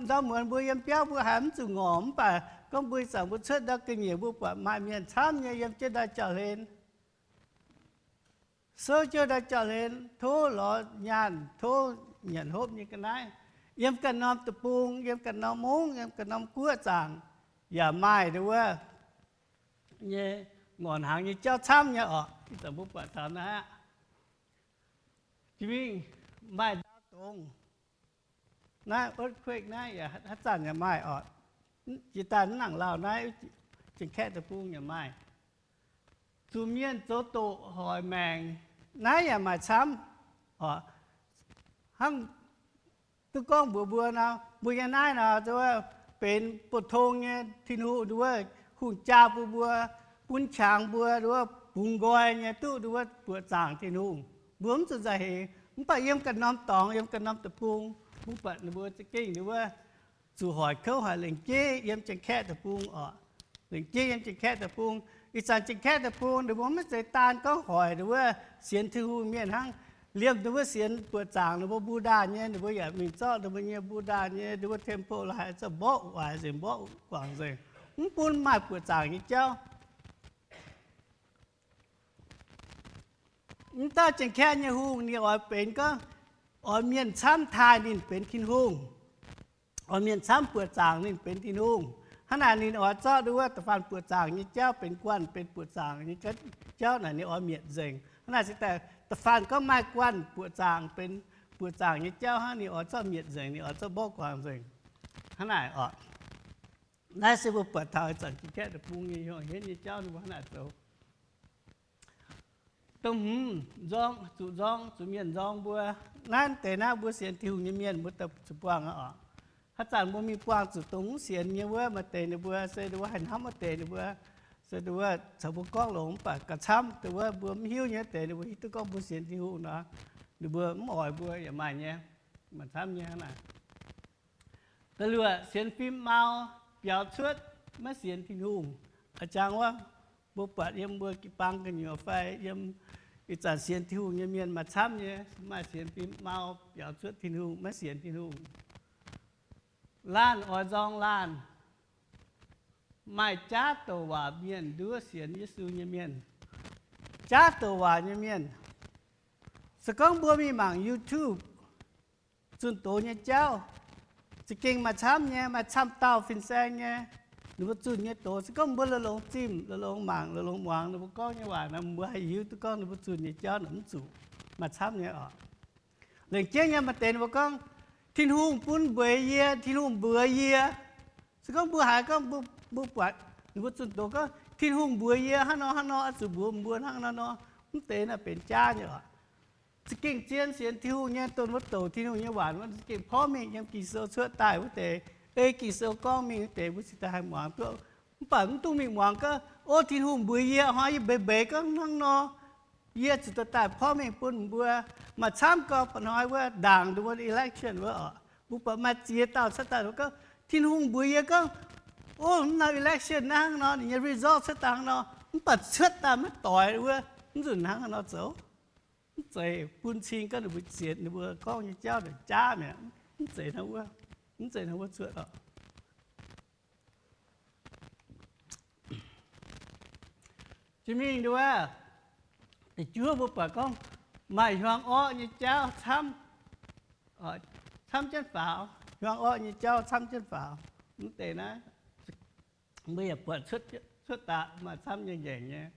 ndau muonz mbuo yiem biauv mbuo haiz mv zuqc ngorc, mv baac gorngv mbuo ih zanc mbuo cuotv ndau ga'nyiec mbuo buatc maaih mienh camv nyei yiem jienv ndau jauv-hlen. Souv jienv ndau jauv-hlen, tov lorz nyaanh, tov nyanc hopv nyei ga'naaiv. Yiem ganh norm deic-bung, yiem ganh norm mungv, yiem ganh norm guoqv zaangc yaac maaih nduov nyei ngorc hnaangx nyei jauv camv nyei oc. Ih zanc mbuo buatc taux naaiv aqv. Jiex mingh maaih ndau dongz. Naaiv earthquake naaiv yaac haaix zanc yaac maaih oc. Jiex daaih mv nangc lauh naaiv Janx-Kaeqv deic-bung yaac maaih. Zuqc mienh zoux doqc hoic maengc, naaiv yaac maaih camv oc. Hnangv duqv gorngv mbuox mbuo nor, mbuo nyei naaiv nor, benx bouh tong nyei Tin-Hungh nduov, hungh jaa bun mbuo, bun qangx mbuo nduov, bungx nqoi nyei duqv nduov buoqc zaangc Tin-Hungh. Mbuo mv zuqc nzauh heix, mv baac yiem ganh norm dorngx, yiem ganh norm deic-bung, mbuo buatc ninh mbuo za'gengh nduov zuqc hoic kouv haic lengc jeiv yiem Janx-Kaeqv deic-bung oc. Lengc jeiv yiem Janx-Kaeqv deic-bung. Ih zanc Janx-Kaeqv deic-bung ninh mbuo maiv zeiz daan gorngv hoic nduov sienx Tin-Hungh mienh hnangv. Liemh ninh mbuo sienx buoqc zaangc ninh mbuo mbuo ndaanh nyei, ninh mbuo yaac mingh zorqv ninh mbuo nyei mbuo ndaanh nyei nduov temple laaix zorqv mborqv waaic nzengc, mborqv guangc nzengc. mv bun maaih buoqc zaangc nyei jauv. Mv dauh Janx-Kaeqv nyei hungh ninh oix benx gorngv, oix mienh camv taaih ninh benx Tin-Hungh, oix mienh camv buoqc zaangc ninh benx Tin-Hungh. Hnangv naaic ninh oix zorqv nduov wuov da'faanh buoqc zaangc nyei jauv benx guanh, benx buoqc zaangc nyei jauv naaic ninh oix mietc nzengc. Hnangv naaic se daaih da'faanh gorngv maaih guanh buoqc zaangc benx buoqc zaangc nyei jauv hnangv, ninh oix zorqv mietc nzengc, ninh oix zorqv mborqv guangc nzengc. Hnangv naaic oc. Naaiv se mbuo buatc taux ih zanc Janx-Kaeqv deic-bung nyei hiuang henv nyei jauv ninh mbuo hnangv naaic zoux. Dongh hmz nzorng, zuqc nzorng, zuqc mienh nzorng mbuo. Naaiv deix naaiv mbuo sienx Tin-Hungh nyei mienh mbuo daaih zuqc buangh aqv oc. Haaix zanc mbuo mingh buangh zuqc dongh mv sienx nyei wuov, maaih deix ninh mbuo se nduov wuov haih hnamv maaih deix ninh mbuo, se nduov wuov caux mbuo gorngv longx mv baac gauh camv, nduov wuov mbuo mv hiuv nyei deix ninh mbuo hiuv duqv gorngv mbuo sienx Tin-Hungh nor, ninh mbuo mv oix mbuo yaac maaih nyei, maaih camv nyei hnangv naaic. Da'luoqc, sienx fim mau biaux cuotv maiv sienx Tin-Hungh. A'jang wuov, mbuo buatc yiem mbuo jiu-baang gu'nyuoz fai yiem ih zanc sienx Tin-Hungh nyei mienh maaih camv nyei, maaih sienx fim mau biaux cuotv Tin-Hungh, maiv sienx Tin-Hungh. Laanh oix nzorng laanh. Maaih jaav douc waac mienh nduov sienx Yesu nyei mienh. Jaav douc waac nyei mienh. Se gorngv mbuo mingh mangc YouTube, zunh doz nyei jauv, za'gengh maaih camv nyei, maaih camv dauh fin-saeng nyei, ninh mbuo zunh nyei doz. Se gorngv mbuo la'longx zimh, la'longx mangc, la'longx muangx ninh mbuo gorngv nyei waac nor, mbuo haih hiuv duqv gorngv ninh mbuo zunh nyei jauv naaic mv zuqc, maaih camv nyei oc. Lengc jeiv nyei maaih deix ninh mbuo gorngv, Tin-Hungh bun mbuox yie, Tin-Hungh mbuox yie. Se gorngv mbuo haiz gorngv mbuo, mbuo buatc ninh mbuo zunh doz gorngv, Tin-Hungh mbuox yie hnangv nor hnangv nor, oix zuqc mbuox mbuo hnangv nor nor, mv deix naaiv benx jaav nyei oc. Za'gengh zien sienx Tin-Hungh nyei, dongh wuov douc Tin-Hungh nyei waac wuov, za'gengh porv mengh yiem Ging-Sou cuotv daaih wuov deix, ei Ging-Sou gorngv mingh wuov deix mbuo cingx daaih haih muangx duqv. Mv baac mv dungx mingh muangx gorngv, o, Tin-Hungh mbuox yie hnoi, yie mbeix mbeix gorngv hnangv nor, yie zuqc dorh daaih porv mengh bun mbuo. Maaih camv gorngv ba'hnoi wuov ndaangc nduov wuov election wuov oc, mbuo buatc maaih ziex dauh cuotv daaih gorngv, Tin-Hungh mbuox yie gorngv, o, naaiv election naaiv hnangv nor, ninh nyei result cuotv daaih hnangv nor, mv baac cuotv daaih maiv doix wuov, mv nzunc hnangv nor zoux. Mv zeiz bun cing gorngv ninh mbuo sienx ninh mbuo gorngv nyei jauv naaic jaav mi'aqv. Mv zeiz hnangv wuov, mv zeiz hnangv wuov cuotv oc. Jiex mingh nduov, da'juov mbuo buatc gorngv maaih hiuang orqv nyei jauv camv, camv jienv faaux. Hiuang orqv nyei jauv camv jienv faaux. Mv deix naaiv mbuo yaac buatc cuotv daqc maaih camv nyei ngaengc nyei.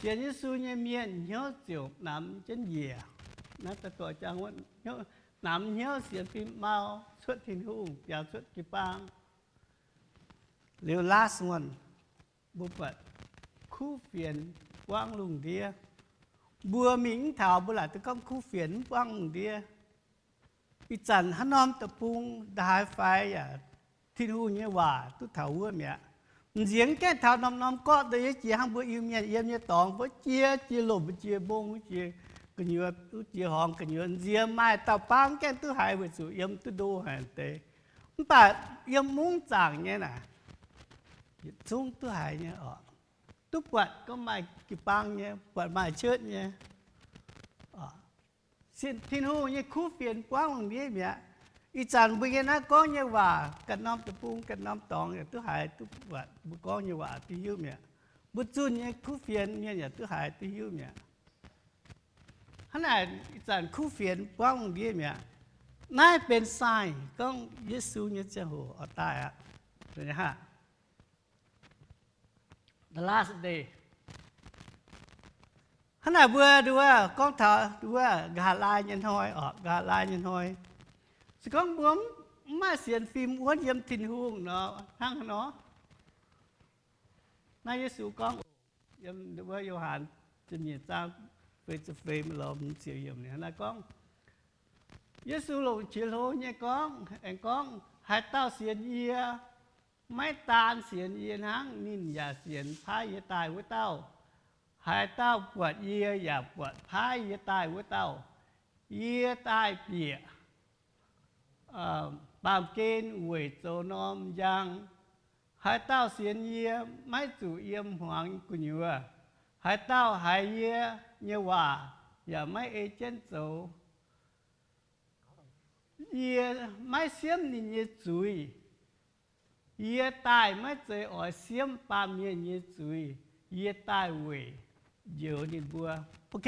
Sienx Yesu nyei mienh hnyouv ziouc namx jienv njiec. Naaiv da'doix jang, namx hnyouv sienx fim mau, cuotv Tin-Hungh, biaux cuotv jiu-baang. Liuz last one, mbuo buatc kuv fienx buangv lungh ndiev. Mbuo mingh mv taux mbuo laaic duqv gorngv kuv fienx mv buangv lungh ndiev. Ih zanc haaix norm deic-bung ndaaih faix yaac Tin-Hungh nyei waac duqv taux wuov mi'aqv. M'nziex mv gaengh taux norm-norm gorqv deix yie jiex hnangv mbuo Iu-Mienh yiem nyei dorngx, mbuo jiex, jiex lomc, jiex mbong, jiex gu'nyuoz, jiex horngz gu'nyuoz, m'nziex maaih dauh bang mv gaengh duqv haiz weic zuqc yiem duqv ndo haic deix. Mv baac yiem mungv zaangc nyei naaic, yietc zungv duqv haiz nyei oc. Duqv buatc gorngv maaih jiu-baang nyei, buatc maaih cuotv nyei. Tin-Hungh nyei kuv fienx buangv lungh ndiev mi'aqv. Ih zanc mbuo nyei naaiv gorngv nyei waac, ganh norm deic-bung, ganh norm dorngx yaac duqv haiz duqv buatc mbuo gorngv nyei waac duqv hiuv mi'aqv. Mbuo zunh nyei kuv fienx mienh yaac duqv haiz duqv hiuv mi'aqv. Hnangv naaic, ih zanc kuv fienx buangv lungh ndiev mi'aqv. Naaiv benx sign gorngv Yesu nyei ziangh hoc oix daaih aqv. The last day. Hnangv naaic mbuo nduov gorngv taux nduov nqa'haav laai nyei hnoi oc, nqa'haav laai nyei hnoi. Se gorngv mbuo mv maaih sienx fim wuonv yiem Tin-Hungh nor, hnangv haaix nor? Naaiv Yesu gorngv yiem nduov Yo^han ziepc nyeic zaang feix ziepc feix lorz ziepc yiemc naaiv gorngv, Yesu longc qiex hlo nyei gorngv aengx gorngv, haaix dauh sienx yie, maiv daan sienx yie hnangv, ninh yaac sienx paaiv yie daaih wuov dauh. Haaix dauh buatc yie yaac buatc paaiv yie daaih wuov dauh. Yie daaih bieqc baamh gen weic zoux norm njang. Haaix dauh sienx yie, maiv zuqc yiem hmuangx gu'nyuoz. Haaix dauh haiz yie nyei waac yaac maiv ei jienv zoux, yie maiv siemv ninh nyei zuiz. Yie daaih maiv zeiz oix siemv baamh mienh nyei zuiz. Yie daaih weic njoux ninh mbuo. Ok,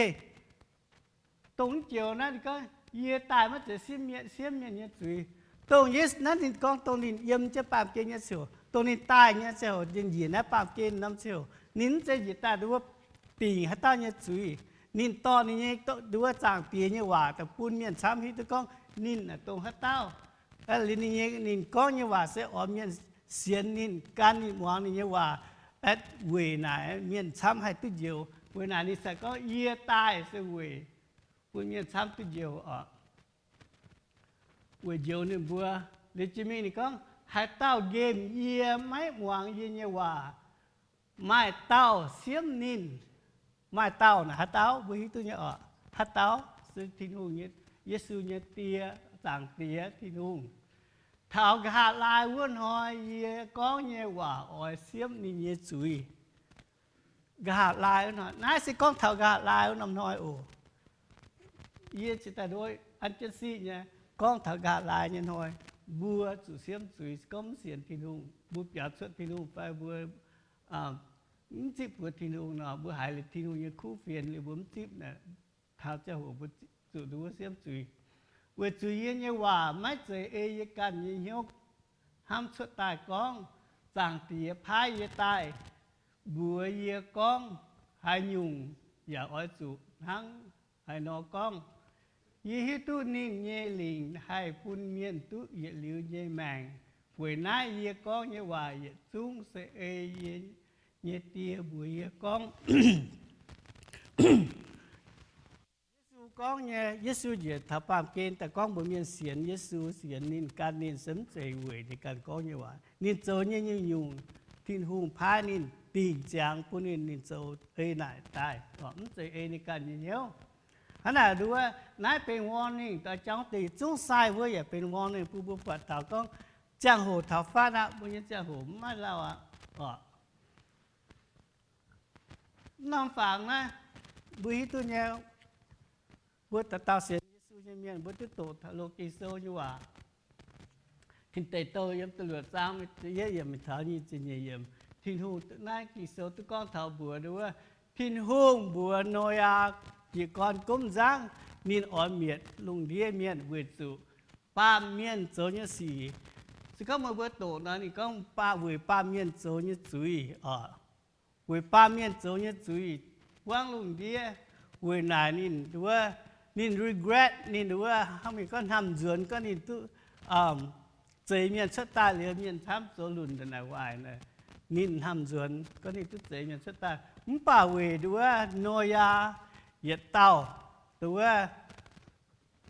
dongh joux naaiv ninh gorngv, yie daaih maiv zeiz siemv mienh, siemv mienh nyei zuiz. Dongh naaiv ninh gorngv dongh ninh yiem jienv baamh gen nyei ziouc, dongh ninh daaih nyei ziouc, ninh njiec naaiv baamh gen norm ziouc, ninh mv zeiz njiec daaih nduov wuov dingc haaix dauh nyei zuiz. Ninh dorh ninh nyei nduov Zaangc Diex nyei waac daaih bun mienh camv hiuv duqv gorngv ninh naaic dongh haaix dauh. Liuz ninh nyei, ninh gorngv nyei waac se oix mienh sienx ninh, gan ninh, muangx ninh nyei waac. Weic naaic mienh camv haih duqv njoux. Weic naaic ninh se gorngv, yie daaih se weic bun mienh camv duqv njoux oc. Weic njoux ninh mbuo. Liuz jiex mingh ninh gorngv, haaix dauh nqemh yie, maiv muangx yie nyei waac, maaih dauh siemv ninh. Maaih dauh naaic haaix dauh mbuo hiuv duqv nyei oc. Haaix dauh? Se Tin-Hungh nyei, Yesu nyei Die, Zaangc Diex Tin-Hungh. Taux nqa'haav laai wuov hnoi yie gorngv nyei waac oix siemv ninh nyei zuiz. Nqa'haav laai wuov hnoi, naaiv se gorngv taux nqa'haav laai wuov norm hnoi oc. Yie cingx daaih nduov an jienv siqv nyei, gorngv taux nqa'haav laai nyei hnoi, mbuo zuqc siemv zuiz. Gorngv mv sienx Tin-Hungh, mbuo biaux cuotv Tin-Hungh fai mbuo mv zipv buoz Tin-Hungh nor, mbuo haiz liuz Tin-Hungh nyei kuv fienx liuz mbuo mv zipv naaic, taux ziangh hoc mbuo zuqc nduov siemv zuiz. Weic zuqc yie nyei waac maiv zeiz ei yie ganh nyei hnyouv hnamv cuotv daaih gorngv. Zaangc Diex paaiv yie daaih mbuox yie gorngv haaix nyungc, yaac oix zuqc hnangv haaix nor gorngv. Yie hiuv duqv ninh nyei lingc haih bun mienh duqv yietc liuz nyei maengc. Weic naaiv yie gorngv nyei waac yietc zungv se ei yie nyei Die mbuox yie gorngv. Yesu gorngv nyei, Yesu njiec taux baamh gen daaih gorngv mbuox mienh sienx Yesu, sienx ninh, gan ninh, se mv zeiz weic ninh ganh gorngv nyei waac. Ninh zoux nyei nyungc-nyungc, Tin-Hungh paaiv ninh, dingc ziangx bun ninh, ninh zoux ei naaic daaih, mv zeiz ei ninh ganh nyei hnyouv. Hnangv naaic nduov, naaiv benx warning daaih jangx deix zungv sai wuov yaac benx warning bun mbuo buatc taux gorngv ziangh hoc taux fatv aqv, mbuo nyei ziangh hoc mv maaih lauh aqv oc. Mv norm fangx naaiv, mbuo hiuv duqv nyei, mbuo dauh dauh sienx Yesu nyei mienh mbuo duqv doqc taux loz Ging-Sou nyei waac. Tin Deic Douh yiem da'luoqc zaang yietv yiemc taux nyic ziepc nyeic yiemc, Tin-Hungh, naaiv Ging-Sou duqv gorngv taux mbuox nduov, Tin-Hungh mbuox Noyaa jiez gorn gomv nzangv, ninh oix mietc lungh ndiev mienh weic zuqc baamh mienh zoux nyei sic. Se gorngv meih mbuo doqc nor, ninh gorngv baamh, weic baamh mienh zoux nyei zuiz oc. Weic baamh mienh zoux nyei zuiz buangv lungh ndiev. Weic naaic ninh nduov, ninh regret, ninh nduov hnangv mienh gorngv hnamv nzuonx gorngv ninh duqv zeix mienh cuotv daaih liuz mienh camv zoux lunc ndongc naaic waaic naaic. Ninh hnamv nzuonx gorngv ninh duqv zeix mienh cuotv daaih. Mv baac weic nduov Noyaa yietc dauh nduov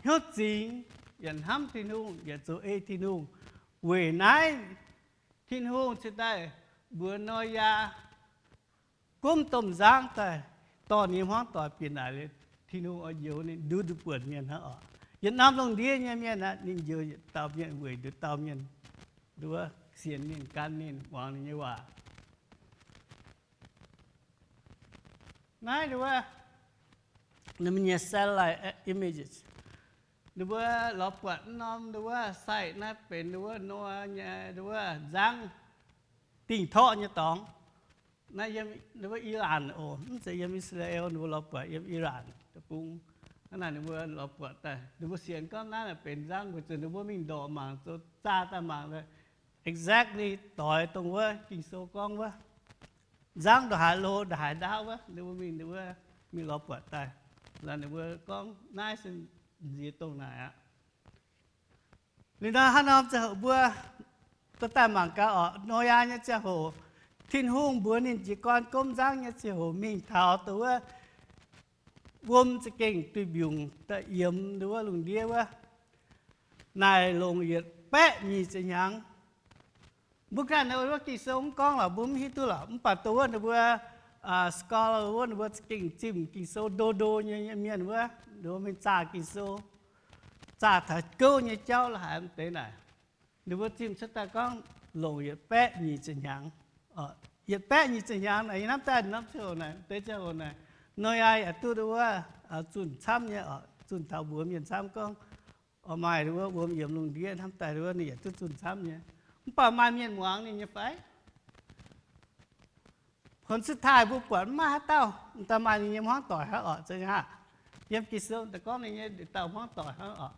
hnyouv zingx, yaac hnamv Tin-Hungh, yaac zoux ei Tin-Hungh. Weic naaiv Tin-Hungh cingx daaih mbuox Noyaa gomv domh nzangv daaih dorh ninh hmuangv doic bieqc naaic liuz, Tin-Hungh oix njoux ninh nduov nduqc buonc mienh hnangv oc. Yietc norm lungh ndiev nyei mienh aqv, ninh njoux yietc dauh mienh weic nduqc dauh mienh nduov sienx ninh, gan ninh, muangx ninh nyei waac. Naaiv nduov, ninh mbuo nyei satellite images, ninh mbuo lorz buatc norm nduov site naaiv benx nduov Noyaa nyei nduov nzangv dingh torqv nyei dorngx. Naaiv yiem nduov Iran oc, mv zeiz yiem Israel. Ninh mbuo lorz buatc yiem Iran deic-bung. Hnangv naaic ninh mbuo lorz buatc daaih, ninh mbuo sienx gorngv naaiv benx nzangv, weic zuqc ninh mbuo mingh ndorqc mangc, zoux zaah daaih mangc, exactly doix dongh wuov Ging-Sou gorngv wuov nzangv ndongc haaix lo ndongc haaix ndaauv wuov. Ninh mbuo mingh, ninh mbuo mingh lorz buatc daaih, ninh mbuo gorngv naaiv se nziex dongh naaic aqv. Liuz nor hnangv norm ziangh hoc mbuo dorh daaih mangc gaax oc. Noyaa nyei ziangh hoc, Tin-Hungh mbuox ninh jiez gorn gomv nzangv nyei ziangh hoc mingh taux dongh wuov wuom za'gengh duih mbiungc daaih yiemx nduov lungh ndiev wuov, naaic longc yietc baeqv nyic ziepc hnyangx. Mbuo ganh wuov Ging-Sou mv gorngv lorqc, mbuo mv hiuv duqv lorqc. Mv baac dongh wuov ninh mbuo scholar wuov, ninh mbuo za'gengh zimh Ging-Sou ndo ndo nyei mienh wuov, ninh mbuo mingh zaah Ging-Sou, zaah taux gouv nyei jauv la'haic m'deix naaic, ninh mbuo zimh cuotv daaih gorngv longc yietc baeqv nyic ziepc hnyangx. Yietc baeqv nyic ziepc hnyangx naaic, yie hnamv daaih norm ziangh hoc naaic, m'deix ziangh hoc naaic, Noyaa yaac duqv wuov zunh camv nyei, zunh taux mbuox mienh camv gorngv, oix maaih wuov wuom yiemx lungh ndiev, hnamv daaih wuov ninh yaac duqv zunh camv nyei. Mv baac maaih mienh muangx ninh nyei fai? Hon suv taaih mbuo buatc mv maaih haaix dauh daaih maaih ninh nyei hmuangv doic hnangv orqc. Yiem Ging-Sou daaih gorngv ninh nyei dauh hmuangv doic hnangv orqc.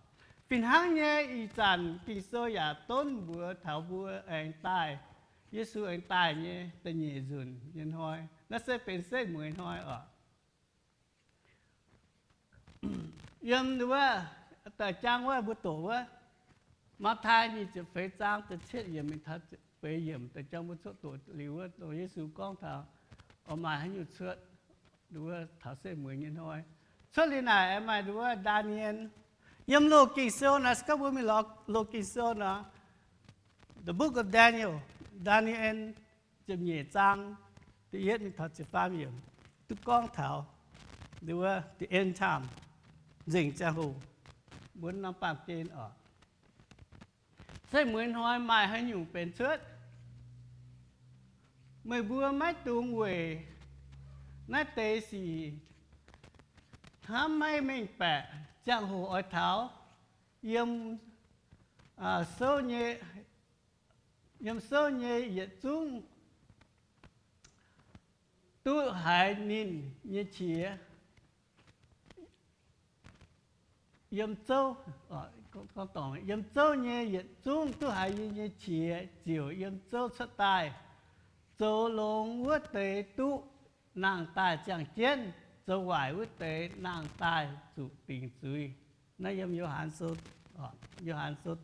Fih hnangv nyei, ih zanc Ging-Sou yaac donv mbuox taux mbuo aengx daaih, Yesu aengx daaih nyei da'nyeic nzunc nyei hnoi. Naaiv se benx setv mueiz hnoi orqc. Yiem wuov, da'jang wuov mbuo doqc wuov, Matv^tai nyic ziepc feix zaang da'cietv yiemc mingh taux feix yiemc, da'jang mbuo cuotv doqc liuz wuov, dongh Yesu gorngv taux oix maaih haaix nyungc cuotv, wuov taux setv mueiz nyei hnoi. Cuotv liuz naaic aengx maaih wuov Ndaa^ni^en. Yiem loz Ging-Sou naaic, se gorngv mbuo mingh lorz loz Ging-Sou nor, The Book of Daniel, Ndaa^ni^en ziepc nyeic zaang, da'yietv mingh taux ziepc faam yiemc, duqv gorngv taux wuov the end time, nzengc ziangh hoc, mbuo norm baamh gen orqc. Setv mueiz hnoi maaih haaix nyungc benx cuotv? Meih mbuo maiv dungx weic naaiv deix sic hnamv maiv mengh baeqc, ziangh hoc oix taux. Yiem souv nyei, yiem souv nyei yietc zungv duqv haiz ninh nyei qiex. Yiem zouv, yiem zouv nyei yietc zungv duqv haiz yie nyei qiex ziouc yiem zouv cuotv daaih. Zoux longx wuov deix duqv nangh daaih ziangh jienv, zoux waaic wuov deix nangh daaih zuqc dingc zuiz. Naaiv yiem Yo^han Sou, Yo^han Sou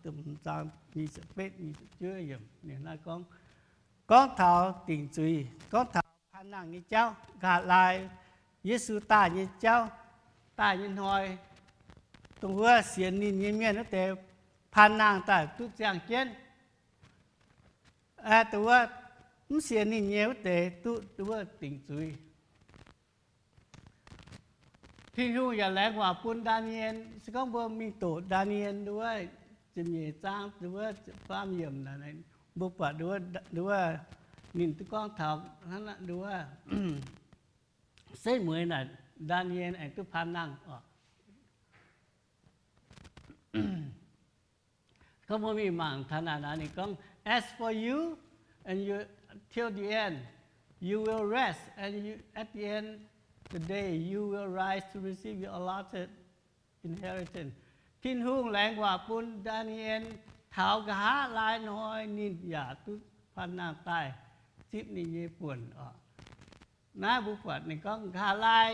zaang nyic ziepc betv, nyic ziepc juov yiemc ninh naaiv gorngv, gorngv taux dingc zuiz, gorngv taux paan nangh nyei jauv, nqa'haav laai Yesu daaih nyei jauv, daaih nyei hnoi, dongh wuov sienx ninh nyei mienh wuov deix paan nangh daaih duqv ziangh jienv. Dongh wuov mv sienx ninh nyei wuov deix duqv, duqv wuov dingc zuiz. Tin-Hungh yaac laengz waac bun Ndaa^ni^en. Se gorngv mbuo mingh doqc Ndaa^ni^en wuov ziepc nyeic zaang, wuov ziepc faam yiemc, mbuo buatc wuov ninh duqv gorngv taux hnangv wuov setv mueiz naaic Ndaa^ni^en aengx duqv paan nangh oc. Gorngv mbuo mingh mangc taux naaic, ninh gorngv, As for you, and you till the end, you will rest, and you, at the end the day, you will rise to receive your allotted inheritance. Tin-Hungh laengz waac bun Ndaa^ni^en taux nqa'haav laai hnoi ninh yaac duqv paan nangh daaih zipv ninh nyei buonc oc. Naaiv mbuo buatc ninh gorngv nqa'haav laai,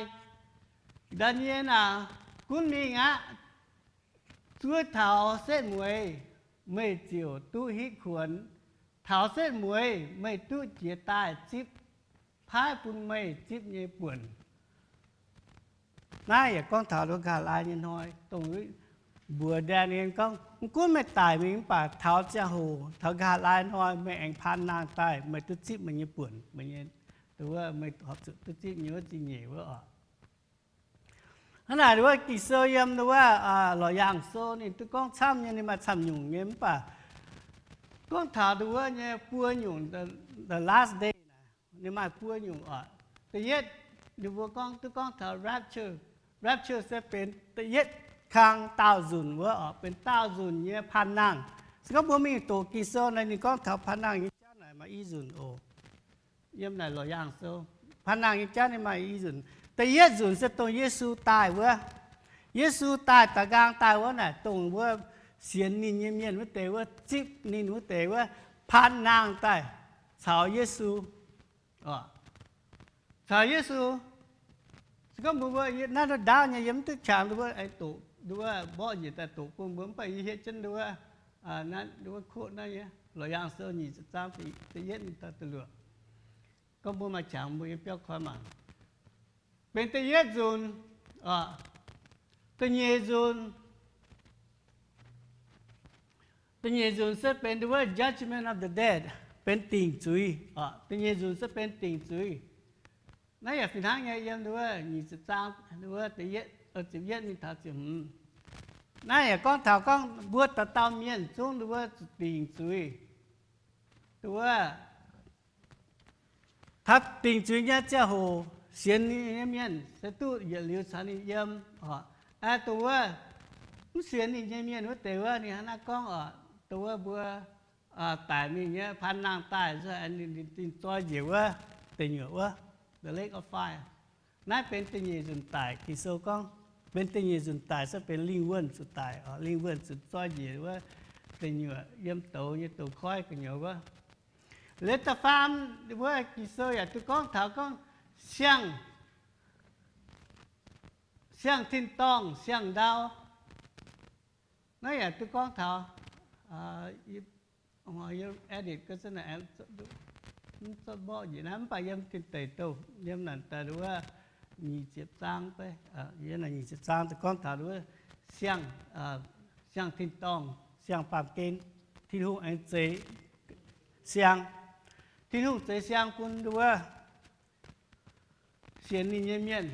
Ndaa^ni^en aac, gunv mingh aqv. Zuov taux setv mueiz meih ziouc duqv hitv kuonx. Taux setv mueiz meih duqv jiez daaih zipv paaiv bun meih zipv nyei buonc. Naaiv yaac gorngv taux nqa'haav laai nyei hnoi, dongh mbuox Ndaa^ni^en gorngv, mv gunv meih daic mingh mv baac taux ziangh hoc, taux nqa'haav laai hnoi meih aengx paan nangh daaih, meih duqv zipv meih nyei buonc, meih nyei, meih horpc zuqc duqv zipv nyei wuov zingh nyeic wuov oc. Hnangv naaic wuov Ging-Sou yiem wuov Loz-Yaangh Sou ninh duqv gorngv camv nyei, ninh maaih camv nyungc nyei, mv baac gorngv taux wuov nyei buo nyungc, the last day naaic, ninh maaih buo nyungc oc. Da'yietv, ninh mbuo gorngv, duqv gorngv taux rapture. Rapture se benx da'yietv kang daauh nzunc wuov oc, benx daauh nzunc nyei paan nangh. Se gorngv mbuo mingh doqc Ging-Sou naaic, ninh gorngv taux paan nangh nyei jauv naaic maaih i nzunc oc. Yiem naaic Loz-Yaangh Sou, paan nangh nyei jauv ninh maaih i nzunc. Da'yietv nzunc se dongh Yesu daaih wuov. Yesu daaih da'nqaang daaih wuov naaic, dongh wuov sienx ninh nyei mienh wuov deix wuov, zipv ninh wuov deix wuov, paan nangh daaih caux Yesu. Caux Yesu, se gorngv mbuo naaiv nduov ndaauv nyei yiem mv duqv qangx, nduov aengx doqc, nduov mborqv njiec daaih doqc bun mbuo, mv baac yie hietv jienv nduov, nduov koqv naaiv nyei Loz-Yaangh Sou nyic ziepc zaang da'yietv daaih da'luoqc. Gorngv mbuo maaih qangx mbuo yiem biauv koi mangc. Benx da'yietv nzunc, da'nyeic nzunc, da'nyeic nzunc se benx nduov judgment of the dead, benx dingc zuiz. Da'nyeic nzunc se benx dingc zuiz. Naaiv yaac fih hnangv nyei, yiem nduov nyic ziepc zaang, nduov da'yietv, ziepc yietv mingh taux ziepc hmz. Naaiv yaac gorngv taux gorngv mbuo dauh dauh mienh zungv nduov zuqc dingc zuiz. Nduov taux dingc zuiz nyei ziangh hoc, sienx ninh nyei mienh se duqv yietc liuz caux ninh yiem oc. Dongh wuov mv sienx ninh nyei mienh wuov deix wuov, ninh hnangv naaiv gorngv oc, dongh wuov mbuo daic mingh nyei, paan nangh daaih, ninh zoi njiec wuov deic nyuoqc wuov, the lake of fire. Naaiv benx da'nyeic nzunc daic. Ging-Sou gorngv benx da'nyeic nzunc daic se benx lingh wuonh zuqc daic, lingh wuonh zuqc zoi njiec wuov deic nyuoqc yiem douz nyei douz-koiv gu'nyuoz wuov. Liuz da'faam wuov Ging-Sou yaac duqv gorngv taux gorngv siang, siang tin-dorngh, siang-ndau. Naaiv yaac duqv gorngv taux, edit, mv baac yiem tin deic douh, yiem naaic daaih wuov nyic ziepc zaang, nyic ziepc zaang duqv gorngv taux wuov siang, siang tin-dorngh, siang baamh gen. Tin-Hungh aengx zeix siang. Tin-Hungh zeix siang bun wuov sienx ninh nyei mienh.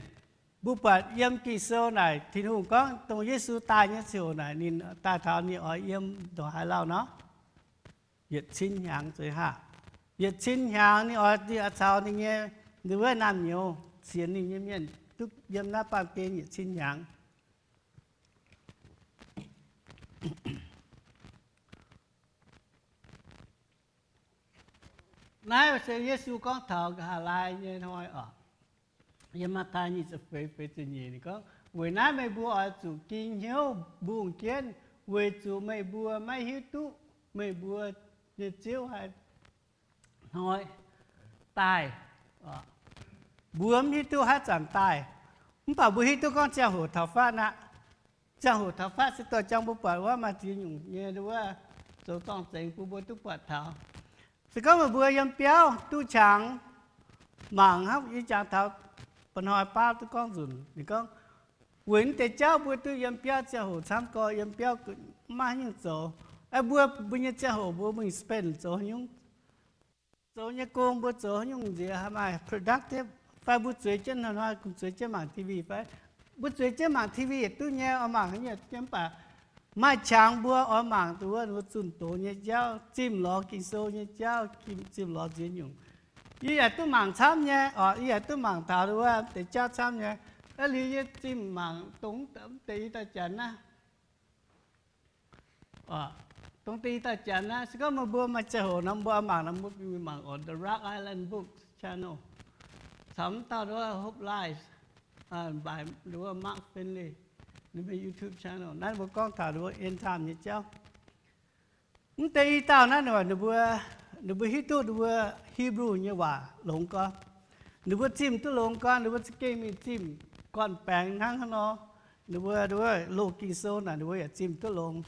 Mbuo buatc yiem Ging-Sou naaic Tin-Hungh gorngv dongh Yesu daaih nyei ziangh hoc naaic ninh daaih taux ninh oix yiem ndongc haaix lauh nor? Yietc cin hnyangx, zeiz haah? Yietc cin hnyangx ninh oix, ninh oix caux ninh nyei, ninh wuov naamh nyouz sienx ninh nyei mienh duqv yiem naaiv baamh gen yietc cin hnyangx. Naaiv se Yesu gorngv taux nqa'haav laai nyei hnoi oc. Yiem Matv^taai nyic ziepc feix, feix ziepc nyeic ninh gorngv, weic naaiv meih mbuo oix zuqc ging hnyouv mbungh jienv, weic zuqc meih mbuo maiv hiuv duqv meih mbuo nyei Ziouv haaix hnoi daaih. Mbuo mv hiuv duqv haaix zanc daaih, mv baac mbuo hiuv duqv gorngv ziangh hoc taux fatv aqv. Ziangh hoc taux fatv se dorh jangx mbuo buatc wuov maaih ziex nyungc nyei wuov zoux zorng-zengx bun mbuo duqv buatc taux. Se gorngv meih mbuo yiem biauv duqv qangx mangc hnangv yie jangx taux mba'hnoi baav duqv gorngv nzunc, ninh gorngv, weic naaiv deix jauv mbuo duqv yiem biauv ziangh hoc camv gorx, yiem biauv maiv haaix nyungc zoux. Aeqv, mbuo, mbuo nyei ziangh hoc mbuo mingh spend zoux haaix nyungc, zoux nyei gong mbuo zoux haaix nyungc nziex haih maaih productive, fai mbuo zueiz jienv hnoi-hnoi zueiz jienv mangc T V fai? Mbuo zueiz jienv mangc T V yietc duqv nyei, oix mangc haaix nyungc mv baac maaih qangx mbuo oix mangc wuov, wuov zunh doz nyei jauv, zimh lorz Ging-Sou nyei jauv, zimh lorz nziex nyungc. Yie yaac duqv mangc camv nyei oc, yie yaac duqv mangc taux wuov deix jauv camv nyei. Aa, liuz yie zimh mangc dongh deix i dauh janx naaiv, dongh deix i dauh janx naaiv, se gorngv meih mbuo maaih ziangh hoc nor mbuo mangc nor mbuo mingh mangc oc, The Rock Island Books Channel, caux mv dauh wuov Hope Lies, by wuov Mark Finley, ninh mbuo YouTube channel naaiv mbuo gorngv taux wuov end time nyei jauv. Mv deix i dauh naaiv ninh mbuo, ninh mbuo hiuv duqv ninh mbuo Hebrew nyei waac longx gorx. Ninh mbuo zimh duqv longx gorx, ninh mbuo za'gengh mingh zimh gorn-baengx hnangv haaix nor. Ninh mbuo, ninh mbuo loz Ging-Sou naaic ninh mbuo yaac zimh duqv longx.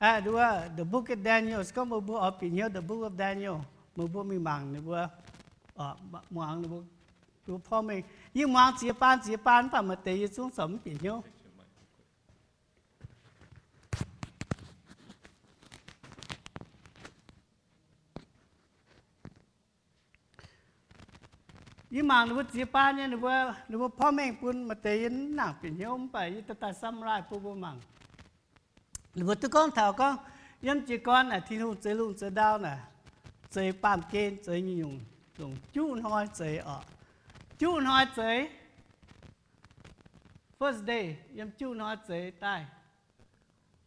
Aeqv, ninh mbuo The Book of Daniel, se gorngv meih mbuo oix bieqc hnyouv The Book of Daniel, meih mbuo mingh mangc ninh mbuo, muangx ninh mbuo, mbuo porv mengh. Yie muangx ziex baan ziex baan mv baac maaih deix yie zungv corc mv bieqc hnyouv. Yie mangc ninh mbuo ziex baan nyei, ninh mbuo, ninh mbuo porv mengh bun maaih deix yie mv nangc bieqc hnyouv mv baac yie daaih summarize bun mbuo mangc. Ninh mbuo duqv gorngv taux gorngv yiem jiez gorn naaic Tin-Hungh zeix lungh zeix ndau naaic, zeix baamh gen, zeix nyungc-nyungc, juqv hnoi zeix oc. Juqv hnoi zeix, first day, yiem juqv hnoi zeix daaih,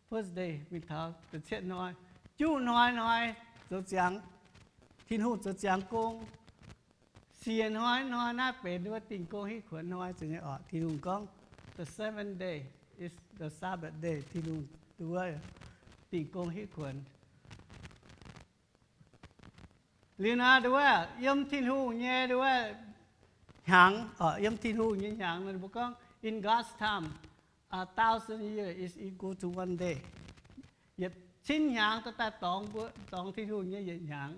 first day mingh taux da'cietv hnoi. Juqv hnoi hnoi zoux ziangx, Tin-Hungh zoux ziangx gong. Siec hnoi hnoi naaiv benx wuov dingh gong hitv kuonx hnoi, zeiz nyei oc. Tin-Hungh gorngv, the seventh day is the Sabbath day, Tin-Hungh wuov dingh gong hitv kuonx. Liuz naaiv wuov yiem Tin-Hungh nyei wuov hnyangx, yiem Tin-Hungh nyei hnyangx, ninh mbuo gorngv, in God's time, a thousand year is equal to one day. Yietc cin hnyangx daaih dorngx, dorngx Tin-Hungh nyei yietc hnyangx.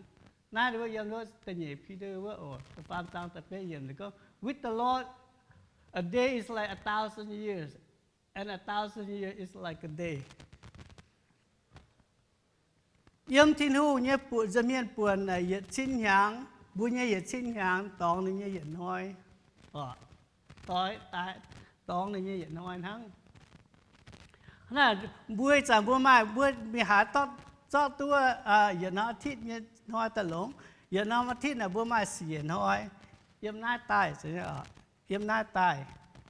Naaiv wuov yiem wuov da'nyeic Bide wuov oc, da'faam zaang da'betv yiemc gorngv, with the Lord, a day is like a thousand years, and a thousand years is like a day. Yiem Tin-Hungh nyei buonc, nza'hmien buonc naaic yietc cin hnyangx, mbuo nyei yietc cin hnyangx dorngx ninh nyei yietc hnoi. Dorngx ninh nyei yietc hnoi hnangv. Naaiv mbuo ih zanc mbuo maaih, mbuo mingh haaix zorqv duqv yietc norm อาทิตย์ nyei hnoi daaih longx? Yietc norm อาทิตย์ naaic mbuo maaih siec hnoi. Yiem naaiv daaih, yiem naaiv daaih,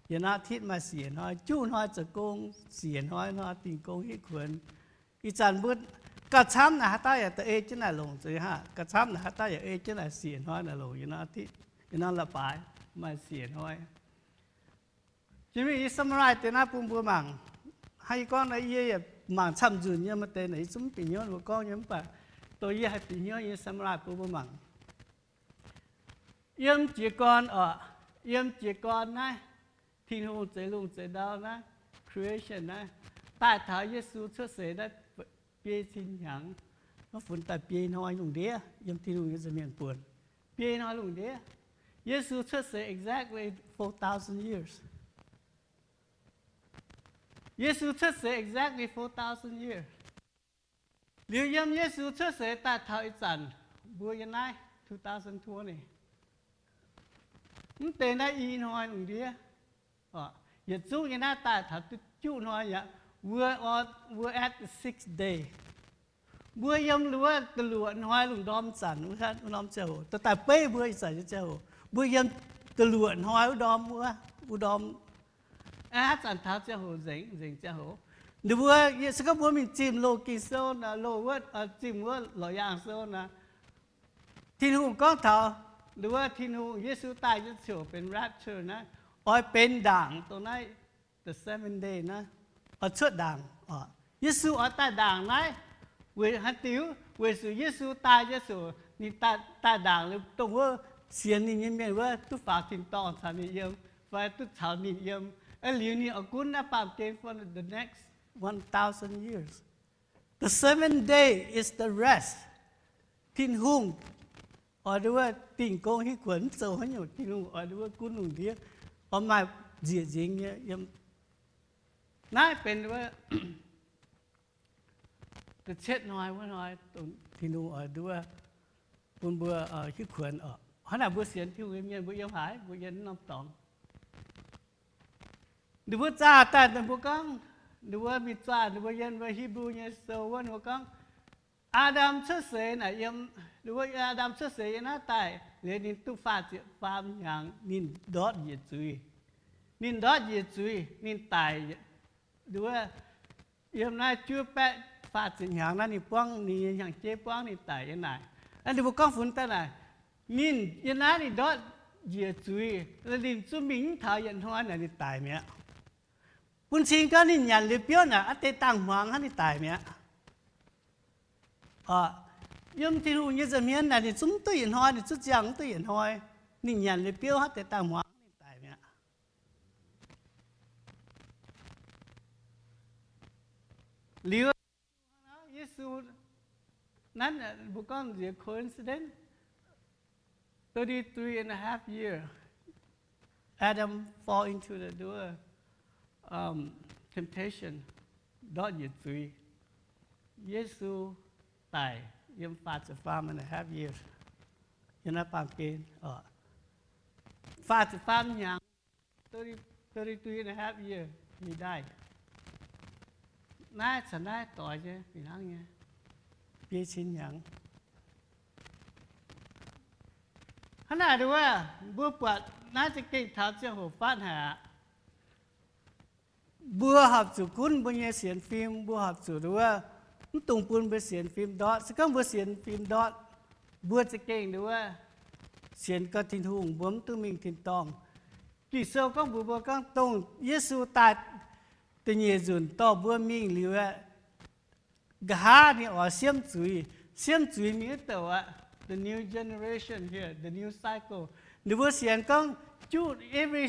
yietc norm อาทิตย์ maaih siec hnoi. Juqv hnoi zoux gong, siec hnoi, hnoi dingh gong hitv kuonx. Ih zanc mbuo Gauh camv naaic haaix dauh yaac da'ei jienv naaic longc zuiz haah. Gauh camv naaic haaix dauh yaac ei jienv naaic siec hnoi naaic longc yie nor, yie nor la'baaix maaih siec hnoi. Jiex mingh yie summarize deix naaiv bun mbuo mangc. Hnangv yie gorngv naaiv, yie yaac mangc camv nzunc nyei, maaih deix naaic yie zungv mv bieqc hnyouv mbuo gorngv nyei, mv baac dongh yie haih bieqc hnyouv yie summarize bun mbuo mangc. Yiem jiez gorn oc, yiem jiez gorn naaiv, Tin-Hungh zeix lungh zeix ndau naaiv, creation naaiv, daaih taux Yesu cuotv seix naaiv biei cin hnyangx, maiv funx daaih biei hnoi lungh ndiev yiem Tin-Hungh nyei nza'hmien buonc. Biei hnoi lungh ndiev. Yesu cuotv seix exactly four thousand years. Yesu cuotv seix exactly four thousand years. Liuz yiem Yesu cuotv seix daaih taux ih zanc, mbuo yiem naaiv two thousand twenty, mv deix naaiv i hnoi lungh ndiev. Yietc zungv yiem naaiv daaih taux duqv juqv hnoi aqv. We're, we're at the sixth day. Mbuo yiem wuov da'luoqc hnoi lungh ndorm zanc wuov norm ziangh hoc, daaih beiv mbuo ih zanc nyei ziangh hoc, mbuo yiem da'luoqc hnoi wuov ndorm wuov, wuov ndorm aqv. Haaix zanc taux ziangh hoc nzengc, nzengc ziangh hoc. Ninh mbuo, se gorngv mbuo mingh zimh loz Ging-Sou nor, loz wuov, zimh wuov Lorqc Yaangh Sou nor, Tin-Hungh gorngv taux wuov, Tin-Hungh, Yesu daaih nyei ziouc benx rapture naaiv, oix benx ndaangc dongh naaiv the seventh day naaiv, oix cuotv ndaangc oc. Yesu oix daaih ndaangc naaiv, weic haaix diuc? Weic zuqc Yesu daaih nyei ziouc ninh daaih ndaangc liuz dongh wuov sienx ninh nyei mienh wuov duqv faaux tin-dorngh caux ninh yiem, fai duqv caux ninh yiem. Liuz ninh oix gunv naaiv baamh gen for the next one thousand years. The seventh day is the rest. Tin-Hungh oix nduov wuov dingh gong hiuv kuonx mv zoux haaix nyungc. Tin-Hungh oix nduov wuov gunv lungh ndiev, oix maaih nzieqc nzingx nyei yiem. Naaiv benx wuov da'cietv hnoi wuov hnoi, Tin-Hungh oix nduov wuov bun mbuo hiuv kuonx oc. Hnangv naaic mbuo sienx Tin-Hungh nyei mienh mbuo yiem haaix? Mbuo yiem norm dorngx. Ninh mbuo zaah daaih, ninh mbuo gorngv, ninh mbuo mingh zaah, ninh mbuo yiem wuov Hipv^lu nyei sou wuov, ninh mbuo gorngv, Aa^ndam cuotv seix naaic yiem, ninh mbuo, Aa^ndam cuotv seix yiem naaiv daaih liuz ninh duqv faah ziepc faam hnyangx ninh ndortv njiec zuiz. Ninh ndortv njiec zuiz, ninh daic, wuov, yiem naaiv juov baeqv faah ziepc hnyangx naaiv ninh buangv, ninh nyei hnyangx-jeiv buangv ninh daic yiem naaic. Naaiv ninh mbuo gorngv funx daaih naaic, ninh yiem naaiv ninh ndortv njiec zuiz, ninh zungv mingh mv taux yietc hnoi naaic ninh daic mi'aqv. Bun cing gorngv ninh nyanc liuz biouv naaic aqv deix dangh hmuangx hnangv ninh daic mi'aqv. Yiem Tin-Hungh nyei nza'hmien naaic ninh zungv mv duqv yietc hnoi, ninh zungv ziangh mv duqv yietc hnoi. Ninh nyanc liuz biouv hnangv deix dangh hmuangx ninh daic mi'aqv. Liuz Yesu, naaiv mbuo gorngv nziex coincidence, thirty-three and a half year, Adam fall into the, um, temptation, ndortv njiec zuiz. Yesu daic yiem faah ziepc faam and a half years, yiem naaiv baamh gen, faah ziepc faam hnyangx, thirty-three and a half year he died. Naaiv caux naaiv doix nyei fih hnangv nyei, biei cin hnyangx. Hnangv naaic nduov, mbuo buatc naaiv za'gengh taux ziangh hoc fatv haic aqv. Mbuo horpc zuqc gunv mbuo nyei sienx fim, mbuo horpc zuqc nduov, mv dungx bun mbuo sienx fim ndortv. Se gorngv mbuo sienx fim ndortv, mbuo za'gengh nduov sienx gau Tin-Hungh, mbuo mv duqv mingh tin-dorngh. Ging-Sou gorngv mbuox mbuo gorngv dongh Yesu daaih da'nyeic nzunc dorh mbuo mingh liuz aqv, nqa'haav ninh oix siemv zuiz. Siemv zuiz mingh wuov douc aqv, the new generation here, the new cycle. Ninh mbuo sienx gorngv juqv every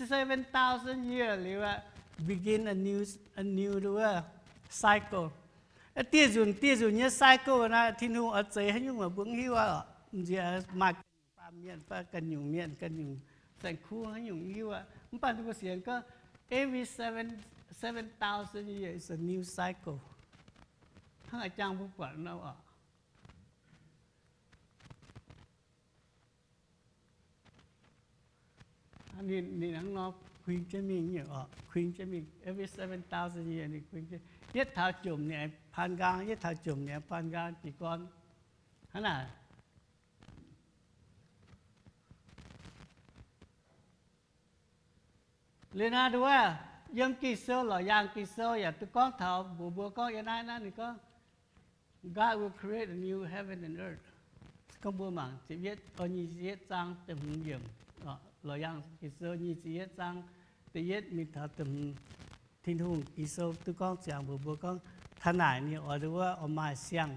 seven thousand year liuz aqv, begin a new, a new cycle. Dieh nzunc dieh nzunc nyei cycle naaiv Tin-Hungh oix zeix haaix nyungc mbuo mv hiuv aqv. M'nziex maaih ganh nyungc baamh mienh fai ganh nyungc mienh, ganh nyungc saeng-kuv haaix nyungc mv hiuv aqv. Mv baac ninh mbuo sienx gorngv every seven, seven thousand year is a new cycle. Hnangv a'jang mbuo buatc nor oc. Ninh, ninh hnangv nor kuing jienv mingh nyei oc, kuing jienv mingh, every seven thousand year ninh kuing jienv. Yietv taux jomc ninh aengx paan nqaang, yietv taux jomc ninh aengx paan nqaang jiez gorn. Hnangv naaic. Liuz naaiv nduov, yiem Ging-Sou, Lorqc Yaangh Ging-Sou yaac duqv gorngv taux mbuox mbuo gorngv yiem naaiv, naaiv ninh gorngv, God will create a new heaven and earth. Gorngv mbuo mangc ziepc yietv, nyic ziepc yietv zaang da'hmz yiemc, Laauc Yaangh Ging-Sou nyic ziepc yietv zaang da'yietv mingh taux da'hmz, Tin-Hungh Ging-Sou duqv gorngv ziangx mbuox mbuo gorngv taux naaic ninh oix nduov wuov oix maaih siang,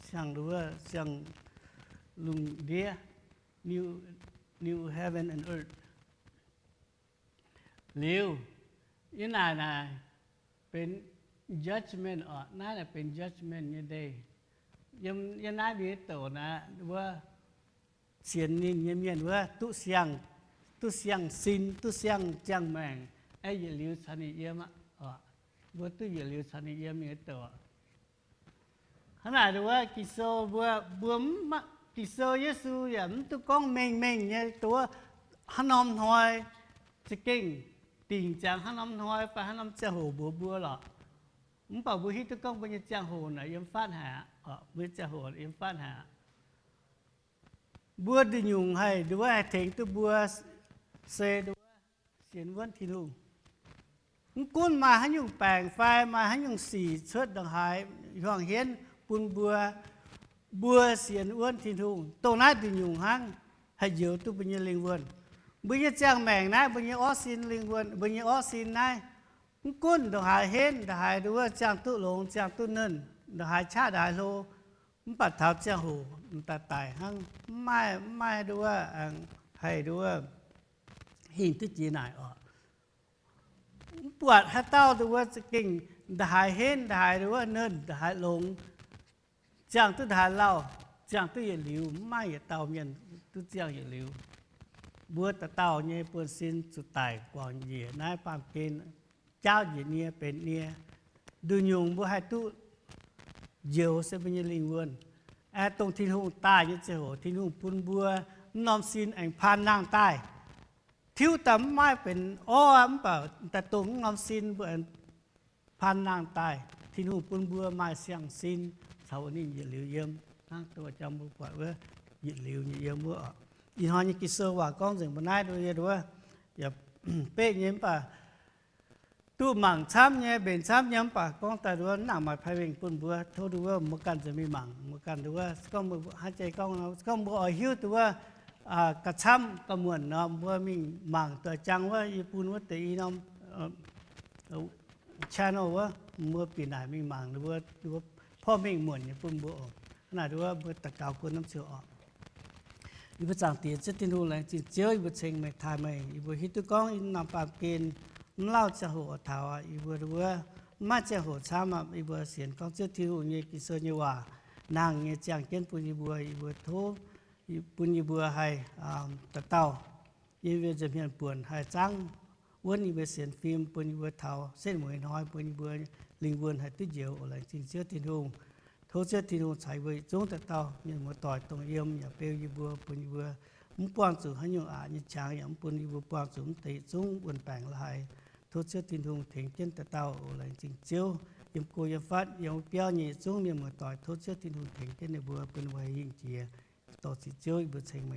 siang nduov wuov siang lungh ndiev, new, new heaven and earth. Liuz, yie naaic naaic benx judgment oc. Naaiv naaic benx judgment nyei day. Yiem, yiem naaiv mienh douc naaic wuov sienx ninh nyei mienh wuov duqv siang, duqv siang-sin, duqv siang ziangh maengc, aeqv, yietc liuz caux ninh yiem aqv. Mbuo duqv yietc liuz caux ninh yiem nyei douc. Hnangv naaic nduov wuov Ging-Sou mbuo, mbuo, Ging-Sou Yesu yaac mv duqv gorngv mengh mengh nyei nduov wuov hnangv norm hnoi za'gengh dingc ziangx hnangv norm hnoi fai hnangv norm ziangh hoc mbuox mbuo lorqc. Mv baac mbuo hiuv duqv gorngv mbuo nyei ziangh hoc naaic yiem fatv haic aqv. Mbuo nyei ziangh hoc yiem fatv haic aqv. Mbuo nduqc nyungc haih nduov wuov haih tengx duqv mbuo se nduov wuov sienx wuonv Tin-Hungh. Mv gunv maaih haaix nyungc baengc fai maaih haaix nyungc sic cuotv ndongc haaix hiuang hienv bun mbuo, mbuo sienx wuonv Tin-Hungh dongh naaiv nduqc nyungc hnangv haih njoux duqv mbuo nyei lingh wuonh. Mbuo nyei ziangh maengc naaiv, mbuo nyei orv sin lingh wuonh, mbuo nyei orv sin naaiv, mv gunv ndongc haaix henv, ndongc haaix nduov wuov ziangh duqv longx, ziangh duqv nernh, ndongc haaix qaqv, ndongc haaix hlo, mv baac taux ziangh hoc m'daaih daic hnangv, mv maaih, mv maaih nduov wuov haih nduov wuov hingh duqv jiex naaic oc. Mv buatc haaix dauh nduov wuov za'gengh ndongc haaix henv, ndongc haaix nduov wuov nernh, ndongc haaix longx, ziangh duqv ndongc haaix lauh, ziangh duqv yietc liuz, mv maaih yietc dauh mienh duqv ziangh yietc liuz. Mbuo dauh dauh nyei buonv-sin zuqc daic guangc njiec naaiv baamh gen, jaauv njiec nie, benx nie. Nduqc nyungc mbuo haih duqv njoux se mbuo nyei lingh wuonh. Aeqv, dongh Tin-Hungh daaih nyei ziangh hoc, Tin-Hungh bun mbuo mv norm sin aengx paan nangh daaih. Tiuv daaih mv maaih benx orv, mv baac daaih dongh mv norm sin mbuo aengx paan nangh daaih. Tin-Hungh bun mbuo maaih siang-sin caux ninh yietc liuz yiem, hnangv dongh jang mbuo buatc wuov yietc liuz nyei yiem wuov oc. Ih hnoi nyei Ging-Sou waac gorngv nzengc mbuo naaiv nduov wuov, yaac beqv nyei mv baac duqv mangc camv nyei, mbenc camv nyei mv baac gorngv daaih nduov wuov mv nangc maaih pai wengh bun mbuo. Tov nduov wuov mbuo ganh nzengc mingh mangc, mbuo ganh nduov wuov, se gorngv mbuo hnangv jai gorngv, se gorngv mbuo oix hiuv nduov wuov gauh camv gauh muonc nor, mbuo mingh mangc doix jang wuov yie bun wuov deix i norm channel wuov, mbuo bieqc naaic mingh mangc, mbuo porv mengh muonc nyei bun mbuo oc. Hnangv naaic nduov wuov mbuo daux gaux guon norm ziouc oc. Yie mbuo Zaangc Diex Ziouv Tin-Hungh, laengz zingh Ziouv, yie mbuo ceng meih, taaih meih. Yie mbuo hiuv duqv gorngv yiem norm baamh gen mv lauh ziangh hoc taux aqv, yie mbuo nduov wuov mv maaih ziangh hoc camv aqv. Yie mbuo sienx gorngv Ziouv Tin-Hungh nyei Ging-Sou nyei waac nangh nyei ziangh jienv bun yie mbuo. Yie mbuo tov bun yie mbuo haih dauh dauh yiem yie mbuo nza'hmien buonc haih zangv wuonv yie mbuo sienx fim, bun yie mbuo taux setv mueiz hnoi bun yie mbuo lingh wuonh haih duqv njoux oc. Laengz zingh Ziouv Tin-Hungh. Tov Ziouv Tin-Hungh caux yie mbuo yietc zungv dauh dauh mienh muoz-doic dongh yiem yaac beu yie mbuo, bun yie mbuo mv buangh zuqc haaix nyungc aqc nyei qangx, yaac mv bun yie mbuo buangh zuqc mv deix yietc zungv wuon-baengc la'haaix. Tov Ziouv Tin-Hungh tengx jienv dauh dauh oc. Laengz zingh Ziouv. Yiem go yiem fatv yiem wuov biauv nyei yietc zungv mienh muoz-doic, tov Ziouv Tin-Hungh tengx jienv ninh mbuo, bun ninh mbuo haih hingh jiex. Dorh ziqc Ziouv, yie mbuo ceng